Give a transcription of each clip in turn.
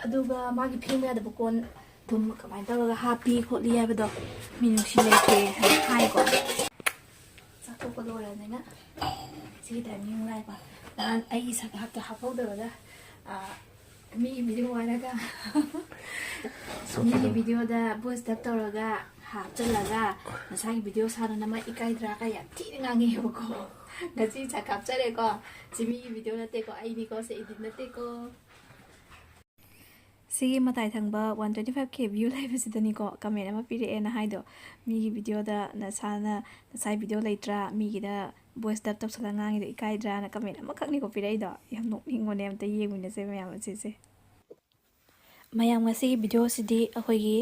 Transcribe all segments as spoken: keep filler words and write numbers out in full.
ꯑꯗꯨꯒ ꯃꯥꯒꯤ ꯐꯦꯡꯕ ꯌꯥꯗꯕ ꯀꯣꯟ ꯑꯗꯨꯝ ꯀꯃꯥꯏꯅ ꯇꯧꯔꯒ ꯍꯥꯞꯄꯤ ꯈꯣꯠꯂꯤ ꯍꯥꯏꯕꯗꯣ ꯃꯤꯅꯨꯡꯁꯤ ꯂꯩꯇꯦ ꯍꯥꯏꯅ ꯍꯥꯏꯀꯣ꯫ ꯆꯥꯛ ꯇꯣꯛꯄ ꯂꯣꯏꯔꯕꯅꯤꯅ ꯁꯤꯒꯤ ꯇꯥꯏꯃꯤꯡ ꯂꯥꯛꯑꯦꯀꯣ꯫ ꯅꯍꯥꯟ ꯑꯩꯒꯤ ꯁꯛ ꯍꯥꯞꯇ ꯍꯥꯞꯍꯧꯗꯕꯗ, ꯑ, ꯃꯤꯒꯤ ꯚꯤꯗꯤꯑꯣ ꯍꯥꯏꯔꯒ ꯃꯤꯒꯤ ꯚꯤꯗꯤꯑꯣꯗ ꯚꯣꯏꯁ ꯗꯕ ꯇꯧꯔꯒ ꯍꯥꯞꯆꯜꯂꯒ ꯃꯁꯥꯒꯤ ꯚꯤꯗꯤꯑꯣ ꯁꯥꯟꯅꯅꯕ ꯏꯀꯥꯏꯗ꯭ꯔꯥ ꯀꯥꯏ ꯌꯥꯝ ꯊꯤꯅ ꯉꯥꯡꯉꯦꯕꯀꯣ꯫ ꯉꯁꯤ ꯁꯛ ꯍꯥꯞꯆꯔꯦꯀꯣ꯫ ꯁꯤ ꯃꯤꯒꯤ ꯚꯤꯗꯤꯑꯣ ꯅꯠꯇꯦꯀꯣ, ꯑꯩꯅꯤꯀꯣ, ꯁꯤ ꯏꯗꯤꯠ ꯅꯠꯇꯦꯀꯣ꯫ ꯁꯤꯒꯤ ꯃꯇꯥꯏ ꯊꯪꯕ one twenty five K view ꯂꯩꯕꯁꯤꯗꯅꯤꯀꯣ comment ꯑꯃ ꯄꯤꯔꯛꯑꯦꯅ ꯍꯥꯏꯗꯣ꯫ ꯃꯤꯒꯤ ꯚꯤꯗꯤꯑꯣꯗ ꯅꯁꯥꯅ, ꯅꯁꯥꯒꯤ ꯚꯤꯗꯤꯑꯣ ꯂꯩꯇ꯭ꯔꯥ, ꯃꯤꯒꯤꯗ ꯚꯣꯏꯁ ꯗꯕ ꯇꯧꯁꯜꯂꯒ ꯉꯥꯡꯉꯤꯗꯣ ꯏꯀꯥꯏꯗ꯭ꯔꯥꯅ comment ꯑꯃꯈꯛꯅꯤꯀꯣ ꯄꯤꯔꯛꯏꯗꯣ꯫ ꯌꯥꯝ ꯅꯣꯛꯅꯤꯡꯕꯅꯦ, ꯑꯝꯇ ꯌꯦꯡꯃꯤꯟꯅꯁꯦ ꯃꯌꯥꯝ ꯑꯁꯤꯁꯦ꯫ ꯃꯌꯥꯝ, ꯉꯁꯤꯒꯤ ꯚꯤꯗꯤꯑꯣꯁꯤꯗꯤ ꯑꯩꯈꯣꯏꯒꯤ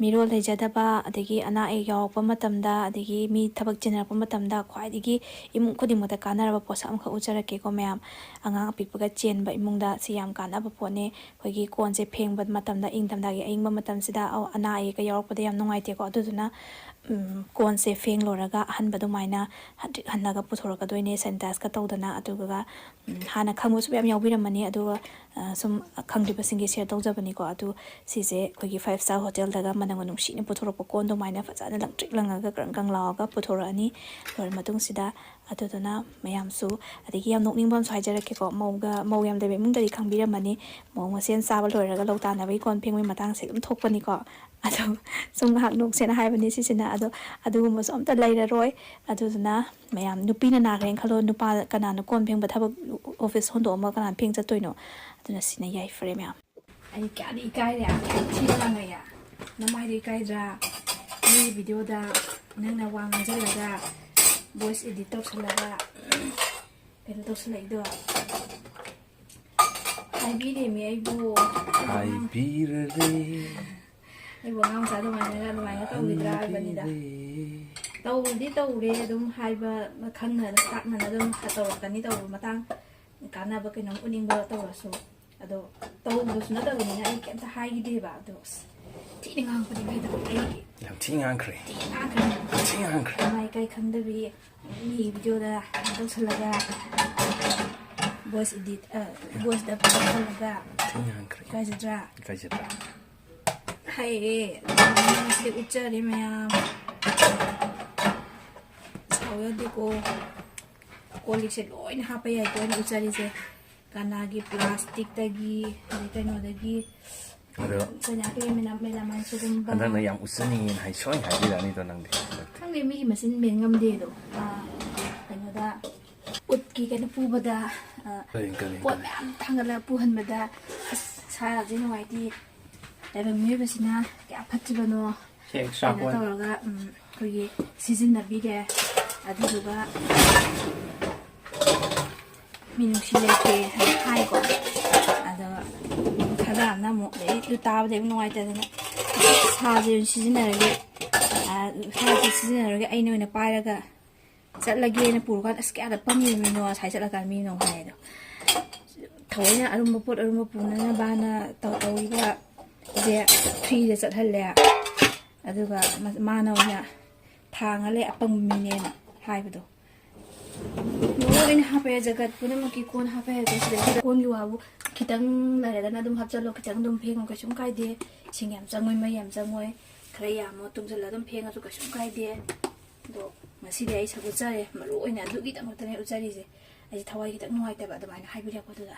ꯃꯤꯔꯣꯜ ꯂꯩꯖꯗꯕ, ꯑꯗꯒꯤ ꯑꯅꯥ ꯑꯌꯦꯛ ꯌꯥꯎꯔꯛꯄ ꯃꯇꯝꯗ, ꯑꯗꯒꯤ ꯃꯤ ꯊꯕꯛ ꯆꯤꯟꯅꯔꯛꯄ ꯃꯇꯝꯗ ꯈ꯭ꯋꯥꯏꯗꯒꯤ ꯏꯃꯨꯡ ꯈꯨꯗꯤꯡꯃꯛꯇ ꯀꯥꯟꯅꯔꯕ ꯄꯣꯠꯁꯛ ꯑꯃꯈꯛ ꯎꯠꯆꯔꯛꯀꯦꯀꯣ ꯃꯌꯥꯝ꯫ ꯑꯉꯥꯡ ꯑꯄꯤꯛꯄꯒ ꯆꯦꯟꯕ ꯏꯃꯨꯡꯗ ꯁꯤ ꯌꯥꯝ ꯀꯥꯟꯅꯕ ꯄꯣꯠꯅꯦ꯫ ꯑꯩꯈꯣꯏꯒꯤ ꯀꯣꯟꯁꯦ ꯐꯦꯡꯕ ꯃꯇꯝꯗ, ꯏꯪꯊꯝꯊꯥꯒꯤ ꯑꯌꯤꯡꯕ ꯃꯇꯝꯁꯤꯗ ꯑ-, ꯑꯅꯥ ꯑꯌꯦꯛꯀ ꯌꯥꯎꯔꯛꯄꯗ ꯌꯌꯥꯝ ꯅꯨꯡꯉꯥꯏꯇꯦꯀꯣ꯫ ꯑꯗꯨꯗꯨꯅ, ꯎꯝ, ꯀꯣꯟꯁꯦ ꯐꯦꯡ ꯂꯣꯏꯔꯒ ꯑꯍꯟꯕ ꯑꯗꯨꯃꯥꯏꯅ ꯍꯟꯇ꯭ꯔꯤꯛ ꯍꯜꯂꯒ ꯄꯨꯊꯣꯔꯛꯀꯗꯣꯏꯅꯦ, ꯁꯦꯅꯤꯇꯥꯏꯁꯀ ꯇꯧꯗꯅ꯫ ꯑꯗꯨꯒ, ꯎꯝ, ꯍꯥꯟꯅ ꯈꯪꯕꯁꯨ ꯃꯌꯥꯝ ꯌꯥꯎꯕꯤꯔꯝꯃꯅꯤ, ꯑꯗꯨꯒ, ꯑ, ꯁꯨꯝ ꯈꯪꯗ꯭ꯔꯤꯕꯁꯤꯡꯒꯤ ꯁꯤꯌꯔ ꯇꯧꯖꯕꯅꯤꯀꯣ꯫ ꯑꯗꯨ ꯁꯤꯁꯦ ꯑꯩꯈꯣꯏꯒꯤ ꯐꯥꯏꯚ ꯁ꯭ꯇꯥꯔ ꯍꯣꯇꯦꯜꯗꯒ ꯃꯅꯝꯒ ꯅꯨꯡꯁꯤꯅ ꯄꯨꯊꯣꯔꯛꯄ ꯀꯣꯟ ꯑꯗꯨꯃꯥꯏꯅ ꯐꯖꯅ ꯂꯪꯇ꯭ꯔꯤꯛ ꯂꯪꯉꯒ ꯀ꯭ꯔꯪ ꯀ꯭ꯔꯪ ꯂꯥꯎꯔꯒ ꯄꯨꯊꯣꯔꯛꯑꯅꯤ꯫ ꯂꯣꯏꯔ ꯃꯇꯨꯡꯁꯤꯗ ꯑꯗꯨꯗꯨꯅ ꯃꯌꯥꯝꯁꯨ, ꯑꯗꯒꯤ ꯌꯥꯝ ꯅꯣꯛꯅꯤꯡꯕ ꯑꯃꯁꯨ ꯍꯥꯏꯖꯔꯛꯀꯦꯀꯣ꯫ ꯃꯧꯒ, ꯃꯧ ꯌꯥꯝ ꯂꯩꯕ ꯏꯃꯨꯡꯗꯗꯤ ꯈꯪꯕꯤꯔꯝꯃꯅꯤ꯫ ꯃꯧ ꯃꯁꯦꯟ ꯆꯥꯕ ꯂꯣꯏꯔꯒ ꯂꯧ ꯇꯥꯟꯅꯕꯒꯤ ꯀꯣꯟ ꯐꯦꯡꯕꯒꯤ ꯃꯇꯥꯡꯁꯦ ꯑꯗꯨꯝ ꯊꯣꯛꯄꯅꯤꯀꯣ꯫ ꯑꯗꯣ ꯁꯨꯝ ꯉꯥꯏꯍꯥꯛ ꯅꯣꯛꯁꯦꯅ ꯍꯥꯏꯕꯅꯤ ꯁꯤꯁꯤꯅ꯫ ꯑꯗꯣ ꯑꯗꯨꯒꯨꯝꯕꯁꯨ ꯑꯝꯇ ꯂꯩꯔꯔꯣꯏ꯫ ꯑꯗꯨꯗꯨꯅ ꯃꯌꯥꯝ, ꯅꯨꯄꯤꯅ ꯅꯥꯈ꯭ꯔꯦꯅ ꯈꯜꯂꯣ, ꯅꯨꯄꯥ ꯀꯅꯥꯅ ꯀꯣꯟ ꯐꯦꯡꯕ ꯊꯕꯛ, ꯑꯣꯐꯤꯁ ꯍꯣꯟꯗꯣꯛꯑꯝꯃꯒ ꯀꯅꯥꯅ ꯐꯦꯡ ꯆꯠꯇꯣꯏꯅꯣ? ꯑꯗꯨꯅ ꯁꯤꯅ ꯌꯥꯏꯐꯔꯦ ꯃꯌꯥꯝ꯫ ꯑꯩ ꯀꯌꯥꯗꯤ ꯏꯀꯥꯏꯔꯦ, ꯌꯥꯝ ꯊꯤꯅ ꯉꯥꯡꯉꯛꯑꯦ꯫ ꯅꯃꯥꯏꯗꯣ ꯏꯀꯥꯏꯗ꯭ꯔꯥ? ꯃꯤꯒꯤ ꯚꯤꯗꯤꯑꯣꯗ ꯅꯪꯅ ꯋꯥ ꯉꯥꯡꯁꯤꯜꯂꯒ, ꯚꯣꯏꯁ ꯏꯗꯤꯠ ꯇꯧꯁꯜꯂꯒ, ꯀꯩꯅꯣ ꯇꯧꯁꯜꯂꯛꯏꯗꯣ꯫ ꯍꯥꯏꯕꯤꯔꯦꯃꯤ ꯑꯩꯕꯨ꯫ ꯍꯥꯏꯕꯤꯔꯔꯦ꯫ ꯑꯩꯕꯨ ꯑꯉꯥꯡ ꯃꯆꯥ ꯑꯗꯨꯃꯥꯏꯅꯒ, ꯑꯗꯨꯃꯥꯏꯅ ꯇꯧꯈꯤꯗ꯭ꯔꯥ ꯍꯥꯏꯕꯅꯤꯗ꯫ ꯍꯥꯏꯕꯤꯔꯦ꯫ ꯇꯧꯗꯤ ꯇꯧꯔꯦ, ꯑꯗꯨꯝ ꯍꯥꯏꯕ ꯈꯪꯅ, ꯇꯥꯛꯅꯅ ꯑꯗꯨꯝ ꯇꯧꯔꯛꯀꯅꯤ, ꯇꯧꯕ ꯃꯇꯥꯡ, ꯀꯥꯟꯅꯕ ꯀꯩꯅꯣꯝ ꯎꯠꯅꯤꯡꯕ ꯇꯧꯔꯁꯨ꯫ ꯑꯗꯣ ꯇꯧꯕꯁꯨ ꯅꯠꯇꯕꯅꯤꯅ ꯑꯩ ꯀꯩꯝꯇ ꯍꯥꯏꯈꯤꯗꯦꯕ꯫ ꯑꯗꯣ ꯑꯁ, ꯊꯤꯅ ꯉꯥꯡꯉꯛꯄꯅꯦ ꯃꯤꯗꯣ꯫ ꯑꯩ ꯌꯥꯝ ꯊꯤ ꯉꯥꯡꯈ꯭ꯔꯦ꯫ ꯊꯤ ꯉꯥꯡꯈ꯭ꯔꯦ꯫ ꯌꯥꯝ ꯊꯤ ꯉꯥꯡꯈ꯭ꯔꯦ꯫ ꯏꯃꯥ ꯏꯀꯥꯏ ꯈꯪꯗꯕꯤ, ꯃꯤ ꯚꯤꯗꯤꯑꯣꯗ ꯀꯩꯅꯣ ꯇꯧꯁꯜꯂꯒ, ꯚꯣꯏꯁ ꯏꯗꯤꯠ, ꯑ, ꯚꯣꯏꯁꯇ ꯇꯧꯁꯜꯂꯒ꯫ ꯉꯥꯡꯈ꯭ꯔꯦ꯫ ꯏꯀꯥꯏꯖꯗ꯭ꯔꯥ? ꯏꯀꯥꯏꯖꯗ꯭ꯔꯥ? ꯍꯩꯔꯦ꯫ ꯁꯤ ꯎꯠꯆꯔꯦ ꯃꯌꯥꯝ꯫ ꯁꯥꯎ ꯌꯥꯗꯦꯀꯣ꯫ ꯀꯣꯜ ꯂꯤꯛꯁꯦ ꯂꯣꯏꯅ ꯍꯥꯞꯄ ꯌꯥꯏꯀꯣ ꯑꯩꯅ ꯎꯠꯆꯔꯤꯁꯦ꯫ ꯀꯅꯥꯒꯤ ꯄ꯭ꯂꯥꯁꯇꯤꯛꯇꯒꯤ, ꯑꯗꯩ ꯀꯩꯅꯣꯗꯒꯤ, ꯑꯗꯣ ꯀꯩꯅꯥꯒꯤ ꯃꯦꯂꯥꯃꯥꯏꯟ ꯁꯤꯒꯨꯝꯕ꯫ ꯍꯟꯗꯛꯅ ꯌꯥꯝ ꯎꯠꯆꯅꯤꯡꯉꯦꯅ ꯍꯥꯏ ꯁꯣꯏꯅ ꯍꯥꯏꯕꯤꯔꯛꯑꯅꯤꯗꯣ ꯅꯪꯗꯤ ꯍꯟꯗꯛꯇꯤ꯫ ꯈꯪꯗꯦ, ꯃꯤꯒꯤ ꯃꯆꯤꯟ ꯃꯦꯟ ꯉꯝꯗꯦ ꯑꯗꯣ꯫ ꯑꯥ, ꯀꯩꯅꯣꯗ, ꯎꯠꯀꯤ ꯀꯩꯅꯣ ꯄꯨꯕꯗ, ꯑꯥ, ꯀꯔꯤ, ꯀꯔꯤ, ꯄꯣꯠ ꯀꯔꯤ? ꯃꯌꯥꯝ ꯊꯥꯡꯒꯠꯂꯒ ꯄꯨꯍꯟꯕꯗ, ꯑꯁ, ꯁꯥꯁꯦ ꯅꯨꯡꯉꯥꯏꯇꯦ꯫ ꯇꯥꯏꯕꯪ ꯃꯤꯑꯣꯏꯕꯁꯤꯅ ꯀꯌꯥ ꯐꯠꯇ꯭ꯔꯤꯕꯅꯣ꯫ ꯁꯦ, ꯀꯩꯅꯣ ꯆꯥꯄꯣꯟ꯫ ꯇꯧꯔꯒ, ꯎꯝ, ꯑꯩꯈꯣꯏꯒꯤ ꯁꯤꯖꯤꯟꯅꯕꯤꯔꯦ꯫ ꯑꯗꯨꯗꯨꯒ ꯃꯤꯅꯨꯡꯁꯤ ꯂꯩꯇꯦ ꯍꯥꯏꯅ ꯍꯥꯏꯀꯣ꯫ ꯑꯗꯣ ꯈꯔ ꯑꯃꯅ ꯑꯃꯨꯛ, ꯑꯗꯩ ꯑꯗꯨ ꯇꯥꯕꯗ ꯌꯥꯝ ꯅꯨꯡꯉꯥꯏꯇꯗꯅ, ꯁꯥꯁꯦ ꯑꯣꯏꯅ ꯁꯤꯖꯤꯟꯅꯔꯒꯦ, ꯑ, ꯁꯥꯁꯦ ꯁꯤꯖꯤꯟꯅꯔꯒꯦ, ꯑꯩꯅ ꯑꯣꯏꯅ ꯄꯥꯏꯔꯒ ꯆꯠꯂꯒꯦꯅ ꯄꯨꯔꯀꯥꯟꯗ, "ꯑꯁ, ꯀꯌꯥꯗ ꯄꯪꯉꯤꯕꯅꯣ, ꯉꯁꯥꯏ ꯆꯠꯂꯀꯥꯟꯗ ꯃꯤꯅꯣ" ꯍꯥꯏꯗꯣ꯫ ꯊꯑꯣꯏꯅ ꯑꯔꯨꯝꯕ ꯄꯣꯠ ꯑꯔꯨꯝꯕ ꯄꯨꯅꯅꯕꯅ ꯇꯧ-, ꯇꯧꯔꯤꯕꯁꯦ ꯐ꯭ꯔꯤꯗ ꯆꯠꯍꯜꯂꯦ꯫ ꯑꯗꯨꯒ ꯃ-, ꯃꯥꯅ ꯑꯣꯏꯅ ꯊꯥꯡꯉ ꯂꯩ, ꯑꯄꯪꯕ ꯃꯤꯅꯦꯅ ꯍꯥꯏꯕꯗꯣ꯫ ꯂꯣꯏꯅ ꯍꯥꯞꯄꯦ, ꯖꯒꯠ ꯄꯨꯝꯅꯃꯛꯀꯤ ꯀꯣꯟ ꯍꯥꯞꯄꯦ ꯍꯥꯏꯕ ꯁꯤꯗꯩꯁꯤꯗ꯫ ꯀꯣꯟꯒꯤ ꯋꯥꯕꯨ ꯈꯤꯇꯪ ꯂꯩꯔꯒꯅ ꯑꯗꯨꯝ ꯍꯥꯞꯆꯜꯂꯣ, ꯈꯤꯇꯪ ꯑꯗꯨꯝ ꯐꯦꯡꯉꯣ, ꯀꯩꯁꯨꯝ ꯀꯥꯏꯗꯦ꯫ ꯏꯁꯤꯡ ꯌꯥꯝ ꯆꯪꯉꯣꯏ, ꯃꯩ ꯌꯥꯝ ꯆꯪꯉꯣꯏ, ꯈꯔ ꯌꯥꯝꯃꯣ, ꯇꯨꯡꯁꯤꯜꯂ ꯑꯗꯨꯝ ꯐꯦꯡꯉꯁꯨ ꯀꯩꯁꯨꯝ ꯀꯥꯏꯗꯦ꯫ ꯑꯗꯣ ꯉꯁꯤꯗꯤ ꯑꯩ ꯁꯛ ꯎꯠꯆꯔꯦ, ꯃꯔꯨ ꯑꯣꯏꯅ ꯑꯗꯨꯒꯤꯗꯃꯛꯇꯅꯦ ꯎꯠꯆꯔꯤꯁꯦ꯫ ꯑꯩꯁꯦ ꯊꯋꯥꯏ ꯈꯤꯇꯪ ꯅꯨꯡꯉꯥꯏꯇꯕ ꯑꯗꯨꯃꯥꯏꯅ ꯍꯥꯏꯕꯤꯔꯛꯄꯗꯨꯗ꯫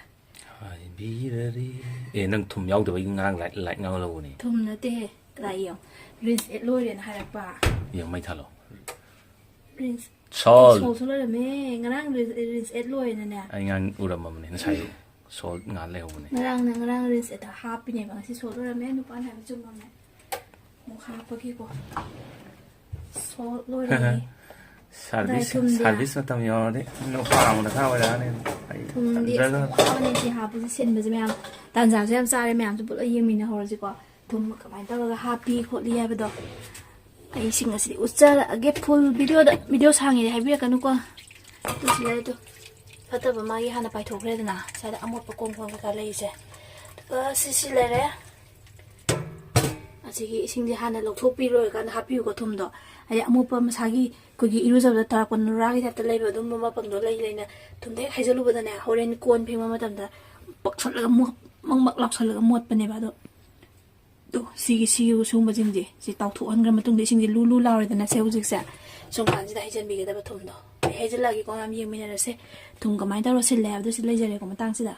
ꯍꯥꯏꯕꯤꯔꯔꯤ꯫ ꯑꯦ, ꯅꯪ ꯊꯨꯝ ꯌꯥꯎꯗꯕꯒꯤ ꯉꯔꯥꯡ ꯂꯥꯏꯠ, ꯂꯥꯏꯠ ꯉꯥꯡꯍꯧꯕꯅꯦ꯫ ꯊꯨꯝ ꯅꯠꯇꯦ, ꯀꯗꯥꯏ ꯌꯦꯡꯉꯣ, ꯔꯤꯜꯁ ꯑꯦꯠ ꯂꯣꯏꯔꯦꯅ ꯍꯥꯏꯔꯛꯄ꯫ ꯌꯦꯡ, ꯃꯩ ꯊꯥꯜꯂꯣ꯫ Reels soul. ꯁꯣꯜꯁꯨ ꯂꯣꯏꯔꯝꯃꯦ꯫ ꯉꯔꯥꯡ ꯔꯤꯜꯁ, ꯔꯤꯜꯁ ꯑꯦꯠ ꯂꯣꯏꯔꯦꯅꯅꯦ꯫ ꯑꯩ ꯉꯔꯥꯡ ꯎꯔꯝꯃꯕꯅꯦ, ꯉꯁꯥꯏ ꯁꯣꯜ ꯉꯥꯜ ꯂꯩꯍꯧꯕꯅꯦ꯫ ꯉꯔꯥꯡꯅ, ꯉꯔꯥꯡ ꯔꯤꯜꯁ ꯑꯦꯠ ꯍꯥꯞꯄꯤꯅꯦꯕ, ꯉꯁꯤ ꯁꯣꯜ ꯂꯣꯏꯔꯝꯃꯦ꯫ ꯅꯨꯄꯥꯅ ꯍꯥꯏꯕ ꯆꯨꯝꯃꯝꯃꯦ꯫ ꯑꯃꯨꯛ ꯍꯥꯞꯄꯒꯦꯀꯣ꯫ ꯁꯣꯜ ꯂꯣꯏꯔꯦ꯫ ꯁꯥꯔꯚꯤꯁ, ꯊꯨꯝꯗꯤ? ꯁꯥꯔꯚꯤꯁ ꯃꯇꯝ ꯌꯧꯔꯗꯤ ꯅꯨꯄꯥ ꯑꯃ ꯗꯔꯀꯥꯔ ꯑꯣꯏꯔꯛꯑꯅꯤ꯫ ꯑꯩ ꯊꯨꯝꯗꯤ ꯇꯟꯖꯗꯅ꯫ ꯁꯨꯡꯍꯥꯞ ꯍꯥꯞꯄꯅꯤ, ꯁꯤ ꯍꯥꯞꯄꯁꯦ ꯁꯤꯟꯕꯁꯦ ꯃꯌꯥꯝ ꯇꯥꯟꯖꯥꯁꯨ ꯌꯥꯝ ꯆꯥꯔꯦ, ꯃꯌꯥꯝꯁꯨ ꯄꯨꯂꯞ ꯌꯦꯡꯃꯤꯟꯅꯍꯧꯔꯁꯤꯀꯣ꯫ ꯊꯨꯝ ꯀꯃꯥꯏꯅ ꯇꯧꯔꯒ ꯍꯥꯞꯄꯤ ꯈꯣꯠꯂꯤ ꯍꯥꯏꯕꯗꯣ ꯑꯩ ꯁꯤ ꯉꯁꯤꯗꯤ ꯎꯠꯆꯔꯛꯑꯒꯦ꯫ ꯐꯨꯜ ꯚꯤꯗꯤꯑꯣꯗ, ꯚꯤꯗꯤꯑꯣ ꯁꯥꯡꯉꯦꯗꯤ ꯍꯥꯏꯕꯤꯔꯛꯀꯅꯨꯀꯣ꯫ ꯑꯗꯨ ꯁꯤ ꯂꯩꯔꯦ, ꯑꯗꯨ ꯐꯠꯇꯕ ꯃꯥꯒꯤ ꯍꯥꯟꯅ ꯄꯥꯏꯊꯣꯛꯈ꯭ꯔꯦꯗꯅ, ꯁ꯭ꯋꯥꯏꯗ ꯑꯃꯣꯠꯄ ꯀꯣꯝ ꯀꯣꯝ ꯀꯩꯀꯥ ꯂꯩꯔꯤꯁꯦ꯫ ꯑꯗꯨꯒ ꯁꯤ, ꯁꯤ ꯂꯩꯔꯦ꯫ ꯑꯁꯤꯒꯤ ꯏꯁꯤꯡꯁꯦ ꯍꯥꯟꯅ ꯂꯧꯊꯣꯛꯄꯤꯔꯣꯏꯀꯥꯟꯗ ꯍꯥꯞꯄꯤꯌꯨꯀꯣ ꯊꯨꯝꯗꯣ꯫ ꯍꯥꯏꯗꯤ ꯑꯃꯣꯠꯄ ꯃꯁꯥꯒꯤ ꯑꯩꯈꯣꯏꯒꯤ ꯏꯔꯨꯖꯕꯗ ꯇꯥꯔꯛꯄ ꯅꯨꯔꯥꯒꯤ ꯇꯥꯏꯞꯇ ꯂꯩꯕ ꯑꯗꯨꯝꯕ ꯃꯄꯪꯗꯣ ꯂꯩ ꯂꯩꯅ ꯊꯨꯝꯗꯣ ꯍꯦꯛ ꯍꯩꯖꯤꯜꯂꯨꯕꯗꯅꯦ, ꯍꯣꯔꯦꯟ ꯀꯣꯟ ꯐꯦꯡꯕ ꯃꯇꯝꯗ ꯄꯛꯁꯜꯂꯒ ꯑꯃꯨꯛ ꯃꯪ ꯃꯛ ꯂꯥꯎꯁꯜꯂꯒ ꯃꯣꯠꯄꯅꯦꯕ꯫ ꯑꯗꯣ ꯑꯗꯣ ꯁꯤꯒꯤ ꯁꯤꯒꯤ ꯁꯨꯝꯕꯁꯤꯡꯁꯦ ꯁꯤ ꯇꯥꯎꯊꯣꯛꯍꯟꯈ꯭ꯔ ꯃꯇꯨꯡꯗ ꯏꯁꯤꯡꯁꯦ ꯂꯨ ꯂꯨ ꯂꯥꯎꯔꯦꯗꯅ꯫ ꯁꯦ ꯍꯧꯖꯤꯛꯁꯦ ꯁꯨꯝ ꯀꯥꯟꯁꯤꯗ ꯍꯩꯖꯤꯟꯕꯤꯒꯗꯕ ꯊꯨꯝꯗꯣ꯫ ꯑꯩ ꯍꯩꯖꯤꯜꯂꯛꯑꯒꯦꯀꯣ ꯃꯌꯥꯝ, ꯌꯦꯡꯃꯤꯟꯅꯔꯁꯦ꯫ ꯊꯨꯝ ꯀꯃꯥꯏꯅ ꯇꯧꯔ ꯁꯤꯜꯂꯦ ꯍꯥꯏꯕꯗꯣ ꯁꯤ ꯂꯩꯖꯔꯦꯀꯣ ꯃꯇꯥꯡꯁꯤꯗ꯫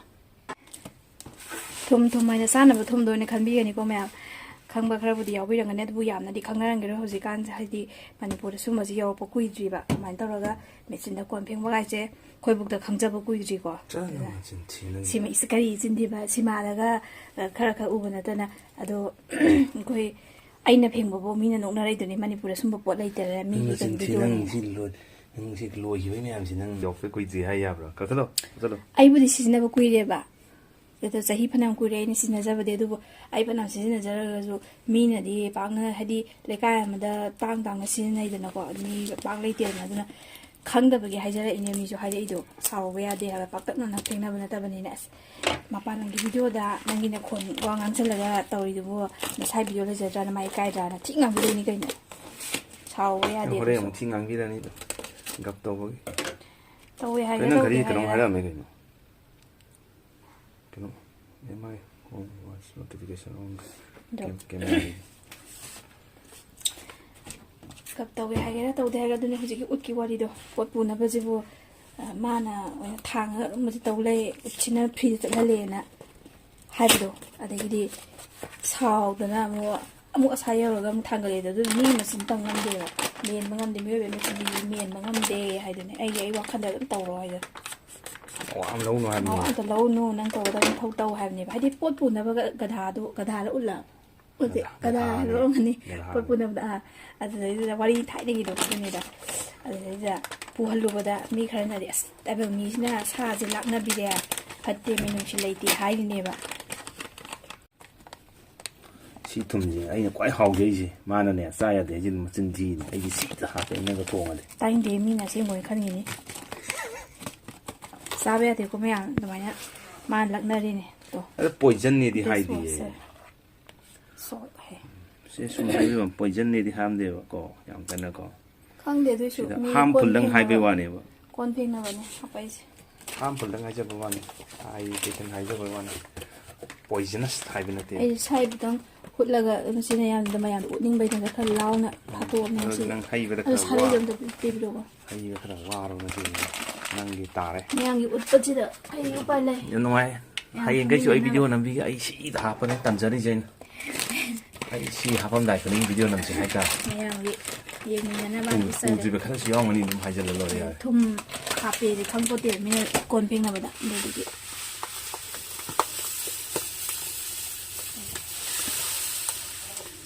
ꯊꯨꯝ ꯊꯨꯝ ꯍꯥꯏꯅ ꯆꯥꯅꯕ ꯊꯨꯝꯗ ꯑꯣꯏꯅ ꯈꯟꯕꯤꯒꯅꯤꯀꯣ ꯃꯌꯥꯝ꯫ ꯈꯪꯕ ꯈꯔꯕꯨꯗꯤ ꯌꯥꯎꯕꯤꯔꯝꯒꯅꯤ, ꯑꯗꯨꯕꯨ ꯌꯥꯝꯅꯗꯤ ꯈꯪꯅꯔꯝꯈꯤꯔꯣꯏ ꯍꯧꯖꯤꯛꯀꯥꯟꯁꯦ꯫ ꯍꯥꯏꯗꯤ ꯃꯅꯤꯄꯨꯔꯗ ꯁꯨꯝꯕꯁꯤ ꯌꯧꯔꯛꯄ ꯀꯨꯏꯗ꯭ꯔꯤꯕ꯫ ꯑꯗꯨꯃꯥꯏꯅ ꯇꯧꯔꯒ ꯃꯦꯆꯤꯟꯗ ꯀꯣꯟ ꯐꯦꯡꯕ ꯀꯥꯏꯁꯦ ꯑꯩꯈꯣꯏꯕꯨꯛꯇ ꯈꯪꯖꯕ ꯀꯨꯏꯗ꯭ꯔꯤꯀꯣ꯫ ꯆꯠꯂꯣ, ꯑꯗꯨꯅ ꯅꯆꯤꯟ ꯊꯤꯅꯨ꯫ ꯁꯤꯃ ꯏꯁ ꯀꯔꯤ ꯆꯤꯟ ꯊꯤꯕ? ꯁꯤꯃꯥꯗꯒ, ꯑ, ꯈꯔ ꯈꯔ ꯎꯕ ꯅꯠꯇꯅ꯫ ꯑꯗꯣ ꯑꯩꯈꯣꯏ, ꯑꯩꯅ ꯐꯦꯡꯕꯕꯨ ꯃꯤꯅ ꯅꯣꯛꯅꯔꯛꯏꯗꯨꯅꯤ, ꯃꯅꯤꯄꯨꯔꯗ ꯁꯨꯝꯕ ꯄꯣꯠ ꯂꯩꯇꯔꯦ, ꯃꯤꯒꯤ ꯅꯆꯤꯟ ꯀꯩꯅꯣꯗꯤ ꯊꯤ, ꯅꯪ ꯇꯧꯔꯤꯅꯦ꯫ ꯁꯤ ꯂꯣꯏ-, ꯅꯪ ꯁꯤ ꯂꯣꯏꯈꯤꯕꯩ ꯃꯌꯥꯝꯁꯤ ꯅꯪ ꯌꯧꯔꯛꯄ ꯀꯨꯏꯗ꯭ꯔꯤ ꯍꯥꯏ ꯌꯥꯕ꯭ꯔꯥ? ꯀꯛꯊꯠꯂꯣ, ꯀꯛꯊꯠꯂꯣ꯫ ꯑꯩꯕꯨꯗꯤ ꯁꯤꯖꯤꯟꯅꯕ ꯀꯨꯏꯔꯦꯕ꯫ ꯑꯗꯣ ꯆꯍꯤ ꯐꯅꯌꯥꯝ ꯀꯨꯏꯔꯦ ꯑꯩꯅ ꯁꯤꯖꯤꯟꯅꯖꯕꯗꯤ꯫ ꯑꯗꯨꯕꯨ ꯑꯩ ꯐꯅꯌꯥꯝ ꯁꯤꯖꯤꯟꯅꯖꯔꯒꯁꯨ ꯃꯤꯅꯗꯤ ꯄꯥꯛꯅ, ꯍꯥꯏꯗꯤ, ꯂꯩꯀꯥꯏ ꯑꯃꯗ ꯇꯥꯡ ꯇꯥꯡꯅ ꯁꯤꯖꯤꯟꯅꯩꯗꯅꯀꯣ, ꯑꯗꯨ ꯃꯤ ꯄꯥꯛ ꯂꯩꯇꯦꯗꯅ꯫ ꯑꯗꯨꯅ ꯈꯪꯗꯕꯒꯤ ꯍꯥꯏꯖꯔꯛꯏꯅꯦ꯫ ꯃꯤꯁꯨ ꯍꯥꯏꯔꯛꯏꯗꯣ ꯁꯥꯎꯕ ꯌꯥꯗꯦ ꯍꯥꯏꯕ, ꯄꯥꯛꯇꯛꯅꯅ ꯊꯦꯡꯅꯕ ꯅꯠꯇꯕꯅꯤꯅ꯫ ꯑꯁ, ꯃꯄꯥꯟ ꯂꯝꯒꯤ ꯚꯤꯗꯤꯑꯣꯗ ꯅꯪꯒꯤ ꯅꯈꯣꯟ ꯋꯥ ꯉꯥꯡꯁꯜꯂꯒ ꯇꯧꯔꯤꯗꯨꯕꯨ ꯅꯁꯥꯏ ꯚꯤꯗꯤꯑꯣ ꯂꯩꯖꯗ꯭ꯔꯥꯅ ꯃꯥ ꯏꯀꯥꯏꯗ꯭ꯔꯥꯅ ꯊꯤ ꯉꯥꯡꯕꯤꯗꯣꯏꯅꯤ ꯀꯩꯅꯣ꯫ ꯁꯥꯎꯕ ꯌꯥꯗꯦ ꯍꯣꯔꯦꯟ ꯑꯗꯨꯁꯨ꯫ ꯑꯃꯨꯛ ꯊꯤ ꯉꯥꯡꯕꯤꯔꯅꯤꯗꯣ, ꯒꯞ ꯇꯧꯕꯒꯤ꯫ ꯇꯧꯋꯦ ꯀꯩꯅꯣ, ꯍꯥꯏꯒꯦꯔꯥ ꯅꯪ ꯇꯧꯗꯦ ꯀꯔꯤ ꯀꯩꯅꯣꯝ ꯍꯥꯏꯒꯦꯔꯥ꯫ ꯍꯥꯏꯔꯛꯑꯝꯃꯦ ꯀꯩꯅꯣ? ꯀꯩꯅꯣ, "Am I home was notification on ꯑꯗꯣ cam-, camera?" ꯀꯞ ꯇꯧꯒꯦ ꯍꯥꯏꯒꯦꯔꯥ ꯇꯧꯗꯦ ꯍꯥꯏꯒꯦꯔꯥ, ꯑꯗꯨꯅꯦ ꯍꯧꯖꯤꯛꯀꯤ ꯎꯠꯀꯤ ꯋꯥꯔꯤꯗꯣ꯫ ꯄꯣꯠ ꯄꯨꯅꯕꯁꯤꯕꯨ, ꯑ, ꯃꯥꯅ ꯑꯣꯏꯅ ꯊꯥꯡꯉꯒ ꯑꯗꯨꯝꯕꯁꯦ ꯇꯧ ꯂꯩ, ꯎꯠꯁꯤꯅ ꯐ꯭ꯔꯤꯗ ꯆꯠꯍꯜꯂꯦꯅ ꯍꯥꯏꯕꯗꯣ꯫ ꯑꯗꯒꯤꯗꯤ ꯁꯥꯎꯗꯅ ꯑꯃꯨꯛ, ꯑꯃꯨꯛ ꯑꯁꯥ ꯌꯧꯔꯒ ꯑꯃꯨꯛ ꯊꯥꯡꯒꯠꯂꯦꯗꯣ꯫ ꯑꯗꯨ ꯃꯤ ꯃꯆꯤꯟ ꯇꯝ ꯉꯝꯗꯦꯕ, ꯃꯦꯟꯕ ꯉꯝꯗꯦ, ꯃꯤꯑꯣꯏꯕꯒꯤ ꯃꯆꯤꯟꯁꯤꯗꯤ ꯃꯦꯟꯕ ꯉꯝꯗꯦ ꯍꯥꯏꯗꯨꯅꯦ꯫ ꯑꯩꯒꯤ, ꯑꯩ ꯋꯥꯈꯜꯗ ꯑꯗꯨꯝ ꯇꯧꯔꯣ ꯍꯥꯏꯗꯣ꯫ ꯋꯥ ꯑꯃ ꯂꯧꯅꯨ ꯍꯥꯏꯕꯅꯤ꯫ ꯃꯋꯥ ꯑꯝꯇ ꯂꯧꯅꯨ, ꯅꯪ ꯇꯧꯒꯗꯕ ꯃꯊꯧ ꯇꯧ ꯍꯥꯏꯕꯅꯦꯕ꯫ ꯍꯥꯏꯗꯤ ꯄꯣꯠ ꯄꯨꯅꯕ ꯒ-, ꯒꯙꯥꯗꯣ, ꯒꯙꯥꯔ ꯎꯠꯂ? ꯎꯠꯂꯦ, ꯒꯙꯥ, ꯒꯙꯥ ꯒꯙꯥꯅꯦ, ꯍꯥꯏꯕ ꯑꯣꯏꯔꯝꯒꯅꯤ꯫ ꯒꯙꯥꯅꯦ꯫ ꯄꯣꯠ ꯄꯨꯅꯕꯗ, ꯑꯥ, ꯑꯗꯨꯗꯩꯗꯨꯗ ꯋꯥꯔꯤ ꯊꯥꯏꯅꯒꯤꯗꯣ ꯑꯗꯨꯅꯤꯗ꯫ ꯑꯗꯨꯗꯩꯗꯨꯗ ꯄꯨꯍꯜꯂꯨꯕꯗ ꯃꯤ ꯈꯔꯅꯗꯤ, "ꯑꯁ, ꯇꯥꯏꯕꯪ ꯃꯤꯁꯤꯅ ꯁꯥꯁꯦ ꯂꯥꯛꯅꯕꯤꯔꯦ, ꯐꯠꯇꯦ, ꯃꯤꯅꯨꯡꯁꯤ ꯂꯩꯇꯦ" ꯍꯥꯏꯔꯤꯅꯦꯕ꯫ ꯁꯤ ꯊꯨꯝꯁꯦ ꯑꯩꯅ ꯈ꯭ꯋꯥꯏ ꯍꯥꯎꯖꯩꯁꯦ꯫ ꯃꯥꯅꯅꯦ ꯆꯥ ꯌꯥꯗꯦ ꯍꯥꯏꯁꯦ ꯃꯆꯤꯟ ꯊꯤꯅꯦ꯫ ꯑꯩꯗꯤ ꯁꯤꯗ ꯍꯥꯞꯄꯦ ꯏꯅꯒ ꯊꯣꯡꯉꯗꯤ꯫ ꯇꯥꯏꯅꯤꯡꯗꯦ, ꯃꯤꯅ ꯑꯁꯦꯡꯕ ꯑꯣꯏꯅ ꯈꯟꯈꯤꯅꯤ꯫ ꯆꯥꯕ ꯌꯥꯗꯦꯀꯣ ꯃꯌꯥꯝ, ꯑꯗꯨꯃꯥꯏꯅ ꯃꯥꯅ ꯂꯛꯅꯔꯤꯅꯦ꯫ ꯇꯣ꯫ ꯑꯗꯣ poisonꯅꯦꯗꯤ ꯍꯥꯏꯗꯤꯌꯦ꯫ Dishwasher꯫ Salt ꯍꯥꯏ꯫ ꯁꯦ ꯁꯨꯝ ꯍꯥꯏꯕꯤꯕ poisonꯅꯦꯗꯤ ꯍꯥꯏꯔꯝꯗꯦꯕꯀꯣ, ꯌꯥꯝ ꯀꯟꯅꯀꯣ꯫ ꯈꯪꯗꯦ, ꯑꯗꯨꯏꯁꯨ ꯁꯤꯗ ꯃꯤ harmfulꯗꯪ ꯀꯣꯟ ꯍꯥꯏꯕꯩ ꯐꯦꯡꯅꯕ, ꯋꯥꯅꯦꯕ꯫ ꯀꯣꯟ ꯐꯦꯡꯅꯕꯅꯦ ꯍꯥꯞꯄꯛꯏꯁꯦ꯫ Harmfulꯗꯪ ꯍꯥꯏꯖꯕ ꯋꯥꯅꯤ, ꯍꯥꯏꯗꯤ ꯀꯩꯁꯨ ꯍꯥꯏꯖꯕ ꯋꯥꯅꯤ꯫ Poisonous ꯍꯥꯏꯕ ꯅꯠꯇꯦ꯫ ꯑꯩ ꯁꯥꯏꯕꯗꯪ ꯍꯨꯠꯂꯒ ꯑꯗꯨꯝ ꯁꯤ ꯃꯌꯥꯝꯗ, ꯃꯌꯥꯝꯗ ꯎꯠꯅꯤꯡꯕꯩꯗꯅ ꯈꯔ ꯂꯥꯎꯅ ꯐꯥꯠꯇꯣꯛꯑꯕꯅꯦ ꯑꯗꯨ ꯉꯁꯤꯗꯤ꯫ ꯅꯪ ꯍꯩꯕꯗ ꯑꯗꯨ ꯈꯔ ꯁꯥꯔꯩꯗꯣ ꯋꯥ-, ꯑꯝꯇ ꯄꯤꯕꯤꯔꯛꯑꯣ꯫ ꯍꯩꯕ ꯈꯔ ꯋꯥꯔꯕ ꯉꯁꯤꯗꯤ꯫ ꯅꯪꯒꯤ ꯇꯥꯔꯦ꯫ ꯃꯌꯥꯝꯒꯤ ꯎꯠꯄꯁꯤꯗ ꯀꯔꯤ ꯎꯄꯥꯏ ꯂꯩ? ꯌꯥꯝ ꯅꯨꯡꯉꯥꯏ꯫ ꯌꯥꯝ ꯍꯌꯦꯡꯈꯩꯁꯨ ꯑꯩ ꯈꯪꯅꯤꯡꯉꯦ video ꯅꯝꯕꯤꯒꯦ꯫ ꯑꯩ ꯁꯤꯗ ꯍꯥꯞꯄꯅꯦ, ꯇꯝꯖꯔꯤꯁꯦ ꯑꯩꯅ꯫ ꯑꯩ ꯁꯤ ꯍꯥꯞꯄꯝꯗꯥꯏ ꯈꯨꯗꯤꯡ video ꯅꯝꯁꯦ ꯍꯥꯏꯇꯥꯔꯦ꯫ ꯃꯌꯥꯝꯒꯤ ꯌꯦꯡꯃꯤꯟꯅꯅꯕ ꯎ-, ꯍꯥꯏꯅ ꯆꯥꯔꯦ꯫ ꯎꯗ꯭ꯔꯤꯕ ꯈꯔꯁꯨ ꯌꯥꯎꯔꯝꯒꯅꯤ ꯑꯗꯨꯝ ꯍꯥꯏꯖꯜꯂ ꯂꯣꯏꯔꯦ ꯌꯥꯔꯦ꯫ ꯊꯨꯝ ꯍꯥꯞꯄꯦꯗꯤ ꯈꯪꯄꯣꯠꯇꯦ ꯃꯤꯅ ꯀꯣꯟ ꯐꯦꯡꯅꯕꯗ꯫ ꯑꯗꯨꯗꯨꯒꯤ꯫